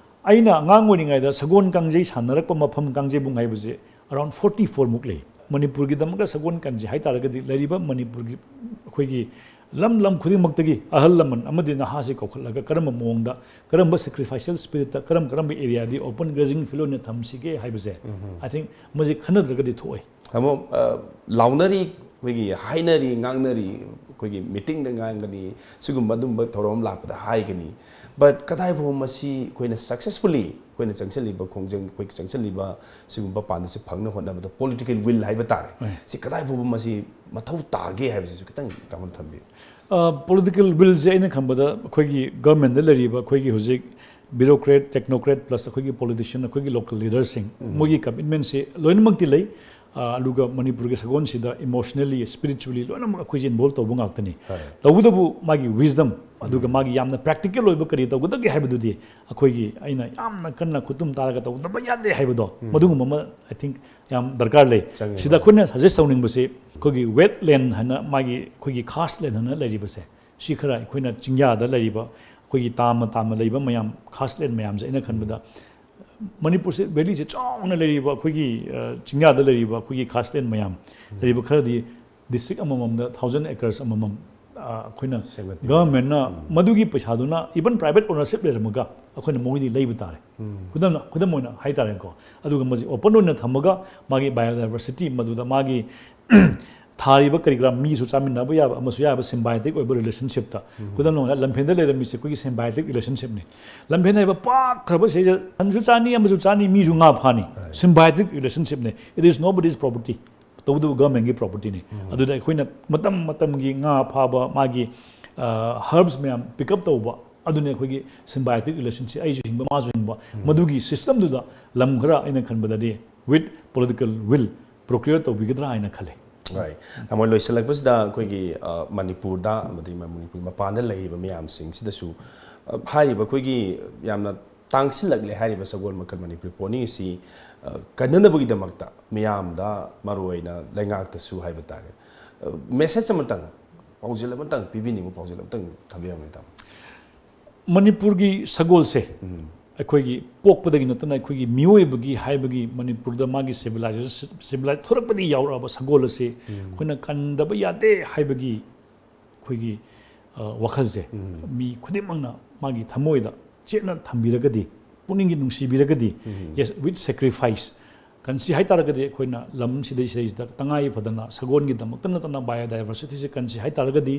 ꯑꯩꯅ ꯑꯉꯥꯡ ꯑꯣꯏꯔꯤꯉꯩꯗ ꯁꯒꯣꯜ ꯀꯥꯡꯖꯩ ꯁꯥꯟꯅꯔꯛꯄ ꯃꯐꯝ ꯀꯥꯡꯖꯩꯕꯨꯡ ꯍꯥꯏꯕꯁꯦ around forty four ꯃꯨꯛ ꯂꯩ꯫ ꯃꯅꯤꯄꯨꯔꯒꯤꯗꯃꯛꯇ ꯁꯒꯣꯜ ꯀꯥꯡꯖꯩ ꯍꯥꯏ ꯇꯥꯔꯒꯗꯤ ꯂꯩꯔꯤꯕ ꯃꯅꯤꯄꯨꯔꯒꯤ ꯑꯩꯈꯣꯏꯒꯤ ꯂꯝ ꯂꯝ ꯈꯨꯗꯤꯡꯃꯛꯇꯒꯤ ꯑꯍꯜ ꯂꯃꯟ ꯑꯃꯗꯤ ꯅꯍꯥꯁꯤ ꯀꯧꯈꯠꯂꯒ ꯀꯔꯝꯕ ꯃꯑꯣꯡꯗ, ꯀꯔꯝꯕ sacrificial spiritꯇ, ꯀꯔꯝ ꯀꯔꯝꯕ areaꯗꯤ open grazing field ꯑꯣꯏꯅ ꯊꯝꯁꯤꯒꯦ ꯍꯥꯏꯕꯁꯦ, ꯎꯝ꯫ I think ꯃꯁꯤ ꯈꯟꯅꯗ꯭ꯔꯒꯗꯤ ꯊꯣꯛꯑꯣꯏ꯫ ꯇꯥꯃꯣ, ꯑ, ꯂꯥꯎꯅꯔꯤ, ꯑꯩꯈꯣꯏꯒꯤ ꯍꯥꯏꯅꯔꯤ, ꯉꯥꯡꯅꯔꯤ, ꯑꯩꯈꯣꯏꯒꯤ meetingꯗ ꯉꯥꯡꯒꯅꯤ, ꯁꯤꯒꯨꯝꯕ ꯑꯗꯨꯝꯕ ꯊꯧꯔꯝ ꯑꯃ ꯂꯥꯛꯄꯗ ꯍꯥꯏꯒꯅꯤ꯫ But ꯀꯗꯥꯏ ꯐꯥꯎꯕ ꯃꯁꯤ ꯑꯩꯈꯣꯏꯅ successfully, ꯑꯩꯈꯣꯏꯅ ꯆꯪꯁꯤꯜꯂꯤꯕ ꯈꯣꯡꯖꯪ, ꯑꯩꯈꯣꯏ ꯆꯪꯁꯤꯜꯂꯤꯕ ꯁꯤꯒꯨꯝꯕ ꯄꯥꯟꯗꯝꯁꯤ ꯐꯪꯅ ꯍꯣꯠꯅꯕꯗ political will ꯍꯥꯏꯕ ꯇꯥꯔꯦ꯫ ꯍꯣꯏ꯫ ꯁꯤ ꯀꯗꯥꯏ ꯐꯥꯎꯕ ꯃꯁꯤ ꯃꯊꯧ ꯇꯥꯒꯦ ꯍꯥꯏꯕꯁꯤꯁꯨ ꯈꯤꯇꯪ ꯇꯥꯃꯣꯅ ꯊꯝꯕꯤꯌꯨ꯫ ꯑ, political willꯁꯦ ꯑꯩꯅ ꯈꯟꯕꯗ ꯑꯩꯈꯣꯏꯒꯤ governmentꯗ ꯂꯩꯔꯤꯕ ꯑꯩꯈꯣꯏꯒꯤ ꯍꯧꯖꯤꯛ bureaucrat, technocrat plus ꯑꯩꯈꯣꯏꯒꯤ politician, ꯑꯩꯈꯣꯏꯒꯤ local leaderꯁꯤꯡ, ꯎꯝ꯫ ꯃꯣꯏꯒꯤ commitmentꯁꯤ ꯂꯣꯏꯅꯃꯛꯇꯤ ꯂꯩ꯫ ꯑꯗꯨꯒ ꯃꯅꯤꯄꯨꯔꯒꯤ ꯁꯒꯣꯜꯁꯤꯗ emotionally, spiritually ꯂꯣꯏꯅꯃꯛ ꯑꯩꯈꯣꯏꯁꯦ involve ꯇꯧꯕ ꯉꯥꯛꯇꯅꯤ꯫ ꯇꯧꯕꯇꯕꯨ ꯃꯥꯒꯤ wisdom, ꯑꯗꯨꯒ ꯃꯥꯒꯤ ꯌꯥꯝꯅ practical ꯑꯣꯏꯕ ꯀꯔꯤ ꯇꯧꯒꯗꯒꯦ ꯍꯥꯏꯕꯗꯨꯗꯤ ꯑꯩꯈꯣꯏꯒꯤ, ꯑꯩꯅ ꯌꯥꯝꯅ ꯀꯟꯅ ꯈꯨꯠꯇꯨꯝ ꯇꯥꯔꯒ ꯇꯧꯗꯕ ꯌꯥꯗꯦ ꯍꯥꯏꯕꯗꯣ, ꯃꯗꯨꯒꯨꯝꯕ ꯑꯃ I think ꯌꯥꯝ ꯗꯔꯀꯥꯔ ꯂꯩ꯫ ꯁꯤꯗ ꯑꯩꯈꯣꯏꯅ suggest ꯇꯧꯅꯤꯡꯕꯁꯤ, ꯑꯩꯈꯣꯏꯒꯤ wetland ꯍꯥꯏꯅ ꯃꯥꯒꯤ, ꯑꯩꯈꯣꯏꯒꯤ casteland ꯍꯥꯏꯅ ꯂꯩꯔꯤꯕꯁꯦ, ꯁꯤ ꯈꯔ ꯑꯩꯈꯣꯏꯅ ꯆꯤꯡꯌꯥꯗ ꯂꯩꯔꯤꯕ, ꯑꯩꯈꯣꯏꯒꯤ ꯇꯥꯝꯅ ꯇꯥꯝꯅ ꯂꯩꯕ ꯃꯌꯥꯝ, casteland ꯃꯌꯥꯝꯁꯦ ꯑꯩꯅ ꯈꯟꯕꯗ ꯃꯅꯤꯄꯨꯔꯁꯦ valleyꯁꯦ ꯆꯥꯎꯅ ꯂꯩꯔꯤꯕ, ꯑꯩꯈꯣꯏꯒꯤ, ꯑ, ꯆꯤꯡꯌꯥꯗ ꯂꯩꯔꯤꯕ ꯑꯩꯈꯣꯏꯒꯤ casteland ꯃꯌꯥꯝ ꯂꯩꯔꯤꯕ ꯈꯔꯗꯤ district ꯑꯃꯃꯝꯗ thousand acres ꯑꯃꯃꯝ, ꯑ, ꯑꯩꯈꯣꯏꯅ governmentꯅ ꯃꯗꯨꯒꯤ ꯄꯩꯁꯥꯗꯨꯅ even private ownership ꯂꯩꯔꯝꯃꯒ ꯑꯩꯈꯣꯏꯅ ꯃꯣꯏꯗꯤ ꯂꯩꯕ ꯇꯥꯔꯦ꯫ ꯈꯨꯗꯝ, ꯈꯨꯗꯝ ꯑꯣꯏꯅ ꯍꯥꯏꯇꯥꯔꯦꯀꯣ꯫ ꯑꯗꯨꯒ ꯃꯁꯤ open ꯑꯣꯏꯅ ꯊꯝꯃꯒ ꯃꯥꯒꯤ biodiversity, ꯃꯗꯨꯗ ꯃꯥꯒꯤ ꯊꯥꯔꯤꯕ ꯀꯔꯤ ꯀꯔꯥ ꯃꯤꯁꯨ ꯆꯥꯃꯤꯟꯅꯕ ꯌꯥꯕ ꯑꯃꯁꯨ ꯌꯥꯕ symbiotic ꯑꯣꯏꯕ relationshipꯇ꯫ ꯈꯨꯗꯝ ꯑꯣꯏꯅ ꯂꯝꯐꯦꯟꯗ ꯂꯩꯔꯝꯃꯤꯁꯦ ꯑꯩꯈꯣꯏꯒꯤ symbiotic relationshipꯅꯤ꯫ ꯂꯝꯐꯦꯟ ꯍꯥꯏꯕ ꯄꯥꯛꯈ꯭ꯔꯕ ꯁꯤꯗ ꯁꯟꯁꯨ ꯆꯥꯅꯤ, ꯑꯃꯁꯨ ꯆꯥꯅꯤ, ꯃꯤꯁꯨ ꯉꯥ ꯐꯥꯅꯤ꯫ Symbiotic relationshipꯅꯤ꯫ It is nobody's property꯫ ꯇꯧꯕꯇꯕꯨ governmentꯀꯤ propertyꯅꯤ꯫ ꯑꯗꯨꯗ ꯑꯩꯈꯣꯏꯅ ꯃꯇꯝ ꯃꯇꯝꯒꯤ ꯉꯥ ꯐꯥꯕ, ꯃꯥꯒꯤ, ꯑ, herbs ꯃꯌꯥꯝ pick up ꯇꯧꯕ, ꯑꯗꯨꯅꯤ ꯑꯩꯈꯣꯏꯒꯤ symbiotic relationship, ꯑꯩꯁꯨ ꯍꯤꯡꯕ, ꯃꯥꯁꯨ ꯍꯤꯡꯕ, ꯃꯗꯨꯒꯤ systemꯗꯨꯗ ꯂꯝ ꯈꯔ ꯑꯩꯅ ꯈꯟꯕꯗꯗꯤ with political will procure ꯇꯧꯕꯤꯒꯗ꯭ꯔꯥ ꯍꯥꯏꯅ ꯈꯜꯂꯤ꯫ Right. ꯇꯥꯃꯣ, ꯂꯣꯏꯁꯤꯜꯂꯛꯄꯁꯤꯗ ꯑꯩꯈꯣꯏꯒꯤ, ꯑ, ꯃꯅꯤꯄꯨꯔꯗ ꯑꯃꯗꯤ ꯃ-, ꯃꯅꯤꯄꯨꯔ ꯃꯄꯥꯟꯗ ꯂꯩꯔꯤꯕ ꯃꯌꯥꯝꯁꯤꯡꯁꯤꯗꯁꯨ, ꯑ, ꯍꯥꯏꯔꯤꯕ ꯑꯩꯈꯣꯏꯒꯤ ꯌꯥꯝꯅ ꯇꯥꯡꯁꯤꯜꯂꯛꯂꯦ ꯍꯥꯏꯔꯤꯕ ꯁꯒꯣꯜ ꯃꯈꯜ ꯃꯅꯤꯄꯨꯔꯤ pony ꯑꯁꯤ, ꯑ, ꯀꯟꯅꯅꯕꯒꯤꯗꯃꯛꯇ ꯃꯤꯌꯥꯝꯗ, ꯃꯔꯨꯑꯣꯏꯅ ꯂꯩꯉꯥꯛꯇꯁꯨ ꯍꯥꯏꯕ ꯇꯥꯔꯦ, ꯑ, message ꯑꯃꯇꯪ, ꯄꯥꯎꯖꯦꯜ ꯑꯃꯇꯪ ꯄꯤꯕꯤꯅꯤꯡꯕ ꯄꯥꯎꯖꯦꯜ ꯑꯃꯇꯪ ꯊꯝꯕꯤꯔꯝꯃꯨꯅꯦ, ꯇꯥꯃꯣ꯫ ꯃꯅꯤꯄꯨꯔꯒꯤ ꯁꯒꯣꯜꯁꯦ ꯑꯩꯈꯣꯏꯒꯤ ꯄꯣꯛꯄꯗꯒꯤ ꯅꯠꯇꯅ ꯑꯩꯈꯣꯏꯒꯤ ꯃꯤꯑꯣꯏꯕꯒꯤ ꯍꯥꯏꯕꯒꯤ ꯃꯅꯤꯄꯨꯔꯗ ꯃꯥꯒꯤ civilization, civilize ꯊꯣꯔꯛꯄꯗꯒꯤ ꯌꯥꯎꯔꯛꯑꯕ ꯁꯒꯣꯜ ꯑꯁꯤ ꯑꯩꯈꯣꯏꯅ ꯀꯟꯗꯕ ꯌꯥꯗꯦ ꯍꯥꯏꯕꯒꯤ ꯑꯩꯈꯣꯏꯒꯤ, ꯑ, ꯋꯥꯈꯜꯁꯦ ꯃꯤ ꯈꯨꯗꯤꯡꯃꯛꯅ ꯃꯥꯒꯤ ꯊꯃꯣꯏꯗ ꯆꯦꯠꯅ ꯊꯝꯕꯤꯔꯒꯗꯤ, ꯄꯨꯛꯅꯤꯡꯒꯤ ꯅꯨꯡꯁꯤꯕꯤꯔꯒꯗꯤ, yes, with sacrifice, ꯀꯟꯁꯤ ꯍꯥꯏꯇꯥꯔꯒꯗꯤ ꯑꯩꯈꯣꯏꯅ ꯂꯝ ꯁꯤꯗꯩ ꯁꯤꯗꯩꯁꯤꯗ ꯇꯉꯥꯏ ꯐꯗꯅ ꯁꯒꯣꯜꯒꯤꯗꯃꯛꯇ ꯅꯠꯇꯅ biodiversityꯁꯦ ꯀꯟꯁꯤ ꯍꯥꯏꯇꯥꯔꯒꯗꯤ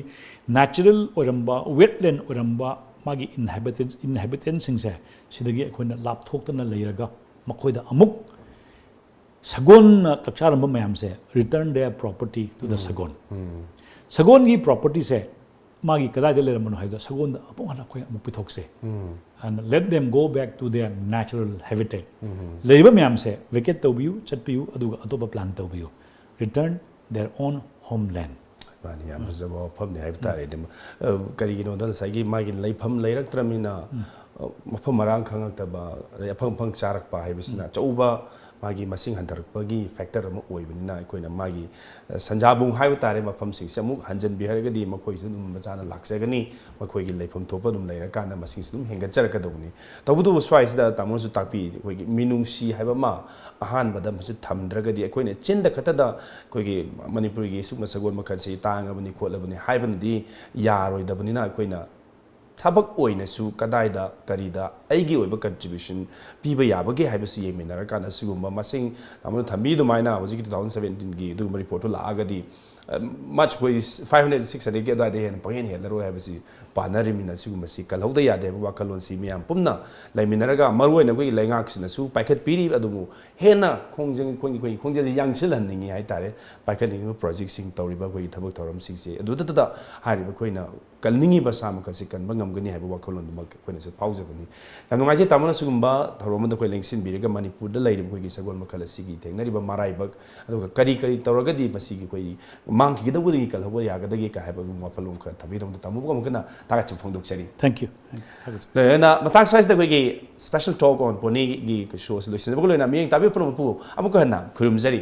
natural ꯑꯣꯏꯔꯝꯕ, wetland ꯑꯣꯏꯔꯝꯕ ꯃꯥꯒꯤ inhabitants, inhabitantꯁꯤꯡꯁꯦ ꯁꯤꯗꯒꯤ ꯑꯩꯈꯣꯏꯅ ꯂꯥꯞꯊꯣꯛꯇꯅ ꯂꯩꯔꯒ ꯃꯈꯣꯏꯗ ꯑꯃꯨꯛ ꯁꯒꯣꯜꯅ ꯆꯥꯛꯆꯥꯔꯝꯕ ꯃꯌꯥꯝꯁꯦ return their property to the ꯁꯒꯣꯜ꯫ ꯁꯒꯣꯜꯒꯤ propertyꯁꯦ ꯃꯥꯒꯤ ꯀꯗꯥꯏꯗ ꯂꯩꯔꯝꯕꯅꯣ ꯍꯥꯏꯕꯗꯣ ꯁꯒꯣꯜꯗ ꯑꯃꯨꯛ ꯍꯟꯅ ꯑꯩꯈꯣꯏ ꯑꯃꯨꯛ ꯄꯤꯊꯣꯛꯁꯦ꯫ And let them go back to their natural habitat. ꯂꯩꯔꯤꯕ ꯃꯌꯥꯝꯁꯦ vacate ꯇꯧꯕꯤꯌꯨ, ꯆꯠꯄꯤꯌꯨ, ꯑꯗꯨꯒ ꯑꯇꯣꯞꯄ plan ꯇꯧꯕꯤꯌꯨ꯫ Return their own homeland. ꯃꯥꯅꯤ, ꯌꯥꯝ ꯐꯖꯕ ꯋꯥꯐꯝꯅꯤ ꯍꯥꯏꯕ ꯇꯥꯔꯦ꯫ ꯑꯗꯨꯝ, ꯑ, ꯀꯔꯤꯒꯤꯅꯣꯗ ꯉꯁꯥꯏꯒꯤ ꯃꯥꯒꯤ ꯂꯩꯐꯝ ꯂꯩꯔꯛꯇ꯭ꯔꯕꯅꯤꯅ, ꯑ, ꯃꯐꯝ ꯃꯔꯥꯡ ꯈꯪꯉꯛꯇꯕ, ꯑꯗꯩ ꯑꯐꯪ ꯑꯐꯪ ꯆꯥꯔꯛꯄ ꯍꯥꯏꯕꯁꯤꯅ ꯑꯆꯧꯕ ꯃꯥꯒꯤ ꯃꯁꯤꯡ ꯍꯟꯊꯔꯛꯄꯒꯤ factor ꯑꯃ ꯑꯣꯏꯕꯅꯤꯅ, ꯑꯩꯈꯣꯏꯅ ꯃꯥꯒꯤ, ꯑ, ꯁꯟꯖꯥꯕꯨꯡ ꯍꯥꯏꯕ ꯇꯥꯔꯦ, ꯃꯐꯝꯁꯤꯡꯁꯦ ꯑꯃꯨꯛ ꯍꯟꯖꯤꯟꯕꯤꯍꯜꯂꯒꯗꯤ ꯃꯈꯣꯏꯁꯨ ꯑꯗꯨꯝ ꯃꯆꯥꯅ ꯂꯥꯛꯆꯒꯅꯤ꯫ ꯃꯈꯣꯏꯒꯤ ꯂꯩꯐꯝ ꯊꯣꯛꯄ ꯑꯗꯨꯝ ꯂꯩꯔꯀꯥꯟꯗ ꯃꯁꯤꯡꯁꯨ ꯑꯗꯨꯝ ꯍꯦꯟꯒꯠꯆꯔꯛꯀꯗꯧꯕꯅꯤ꯫ ꯇꯧꯕꯇꯕꯨ ꯁ꯭ꯋꯥꯏꯁꯤꯗ ꯇꯥꯃꯣꯅꯁꯨ ꯇꯥꯛꯄꯤ, ꯑꯩꯈꯣꯏꯒꯤ ꯃꯤꯅꯨꯡꯁꯤ ꯍꯥꯏꯕ ꯑꯃ ꯑꯍꯥꯟꯕꯗ ꯃꯁꯤ ꯊꯝꯗ꯭ꯔꯒꯗꯤ, ꯑꯩꯈꯣꯏꯅ ꯆꯤꯟꯗ ꯈꯛꯇꯗ ꯑꯩꯈꯣꯏꯒꯤ ꯃꯅꯤꯄꯨꯔꯒꯤ ꯁꯨꯒꯨꯝꯕ ꯁꯒꯣꯜ ꯃꯈꯜꯁꯤ ꯇꯥꯡꯉꯕꯅꯤ ꯈꯣꯠꯂꯕꯅꯤ ꯍꯥꯏꯕꯅꯗꯤ ꯌꯥꯔꯣꯏꯗꯕꯅꯤꯅ, ꯑꯩꯈꯣꯏꯅ ꯊꯕꯛ ꯑꯣꯏꯅꯁꯨ ꯀꯗꯥꯏꯗ ꯀꯔꯤꯗ ꯑꯩꯒꯤ ꯑꯣꯏꯕ contribution ꯄꯤꯕ ꯌꯥꯕꯒꯦ ꯍꯥꯏꯕꯁꯤ ꯌꯦꯡꯃꯤꯟꯅꯔꯀꯥꯟꯗ, ꯁꯤꯒꯨꯝꯕ ꯃꯁꯤꯡ ꯇꯥꯃꯣꯅ ꯊꯝꯕꯤ ꯑꯗꯨꯃꯥꯏꯅ ꯍꯧꯖꯤꯛꯀꯤ two thousand seventeen ꯒꯤ ꯑꯗꯨꯒꯨꯝꯕ report ꯇꯨ ꯂꯥꯛꯑꯒꯗꯤ, ꯑ, much ꯑꯩꯈꯣꯏ five hundred, six hundred ꯀꯤ ꯑꯗꯨꯋꯥꯏꯗ ꯍꯦꯟꯅ ꯄꯪꯍꯦꯟ ꯍꯦꯜꯂꯔꯣꯏ ꯍꯥꯏꯕꯁꯤ ꯄꯥꯅꯔꯤꯕꯅꯤꯅ, ꯁꯤꯒꯨꯝꯕꯁꯤ ꯀꯜꯍꯧꯗ ꯌꯥꯗꯦ ꯍꯥꯏꯕ ꯋꯥꯈꯜꯂꯣꯟꯁꯤ ꯃꯌꯥꯝ ꯄꯨꯝꯅ ꯂꯩꯃꯤꯟꯅꯔꯒ, ꯃꯔꯨꯑꯣꯏꯅ ꯑꯩꯈꯣꯏꯒꯤ ꯂꯩꯉꯥꯛꯁꯤꯅꯁꯨ ꯄꯥꯏꯈꯠꯄꯤꯔꯤ꯫ ꯑꯗꯨꯕꯨ ꯍꯦꯟꯅ ꯈꯣꯡꯖꯦꯜ, ꯑꯩꯈꯣꯏꯒꯤ, ꯑꯩꯈꯣꯏꯒꯤ ꯈꯣꯡꯖꯦꯜꯁꯤ ꯌꯥꯡꯁꯤꯜꯍꯟꯅꯤꯡꯉꯤ ꯍꯥꯏꯇꯥꯔꯦ꯫ ꯄꯥꯏꯈꯠꯅꯤꯡꯉꯤꯕ project ꯁꯤꯡ, ꯇꯧꯔꯤꯕ ꯑꯩꯈꯣꯏꯒꯤ ꯊꯕꯛ ꯊꯧꯔꯝꯁꯤꯡꯁꯦ ꯑꯗꯨꯗꯇꯗ ꯍꯥꯏꯔꯤꯕ ꯑꯩꯈꯣꯏꯅ ꯀꯟꯅꯤꯡꯉꯤꯕ ꯁꯥ ꯃꯈꯜꯁꯤ ꯀꯟꯕ ꯉꯝꯒꯅꯤ ꯍꯥꯏꯕ ꯋꯥꯈꯜꯂꯣꯟꯗꯨꯃꯛ ꯑꯩꯈꯣꯏꯅꯁꯨ ꯐꯥꯎꯖꯕꯅꯤ꯫ ꯌꯥꯝ ꯅꯨꯡꯉꯥꯏꯖꯩ ꯇꯥꯃꯣꯅ ꯁꯤꯒꯨꯝꯕ ꯊꯧꯔꯝ ꯑꯃꯗ ꯑꯩꯈꯣꯏ ꯂꯦꯡꯁꯤꯟꯕꯤꯔꯒ ꯃꯅꯤꯄꯨꯔꯗ ꯂꯩꯔꯤꯕ ꯑꯩꯈꯣꯏꯒꯤ ꯁꯒꯣꯜ ꯃꯈꯜ ꯑꯁꯤꯒꯤ ꯊꯦꯡꯅꯔꯤꯕ ꯃꯔꯥꯏꯕꯛ, ꯑꯗꯨꯒ ꯀꯔꯤ ꯀꯔꯤ ꯇꯧꯔꯒꯗꯤ ꯃꯁꯤꯒꯤ ꯑꯩꯈꯣꯏ ꯃꯥꯡꯈꯤꯒꯗꯧꯕꯗꯒꯤ ꯀꯜꯍꯧꯕ ꯌꯥꯒꯗꯒꯦ ꯀ ꯍꯥꯏꯕ ꯑꯗꯨꯝ ꯋꯥꯈꯜꯂꯣꯟ ꯈꯔ ꯊꯝꯕꯤꯗꯕꯗ ꯇꯥꯃꯣꯕꯨ ꯑꯃꯨꯛ ꯍꯟꯅ ꯊꯥꯒꯠꯆꯕ ꯐꯣꯡꯗꯣꯛꯆꯔꯤ꯫ Thank you. Thank you. ꯂꯣꯏꯅꯅ ꯃꯇꯥꯡ ꯁ꯭ꯋꯥꯏꯁꯤꯗ ꯑꯩꯈꯣꯏꯒꯤ special talk on pony ꯒꯤ show ꯑꯁꯤ ꯂꯣꯏꯁꯤꯟꯖꯕꯒ ꯂꯣꯏꯅꯅ ꯃꯤꯠꯌꯦꯡ ꯇꯥꯕꯤꯕ ꯄꯨꯝꯅꯃꯛꯄꯨ ꯑꯃꯨꯛꯀ ꯍꯟꯅ ꯈꯨꯔꯨꯝꯖꯔꯤ꯫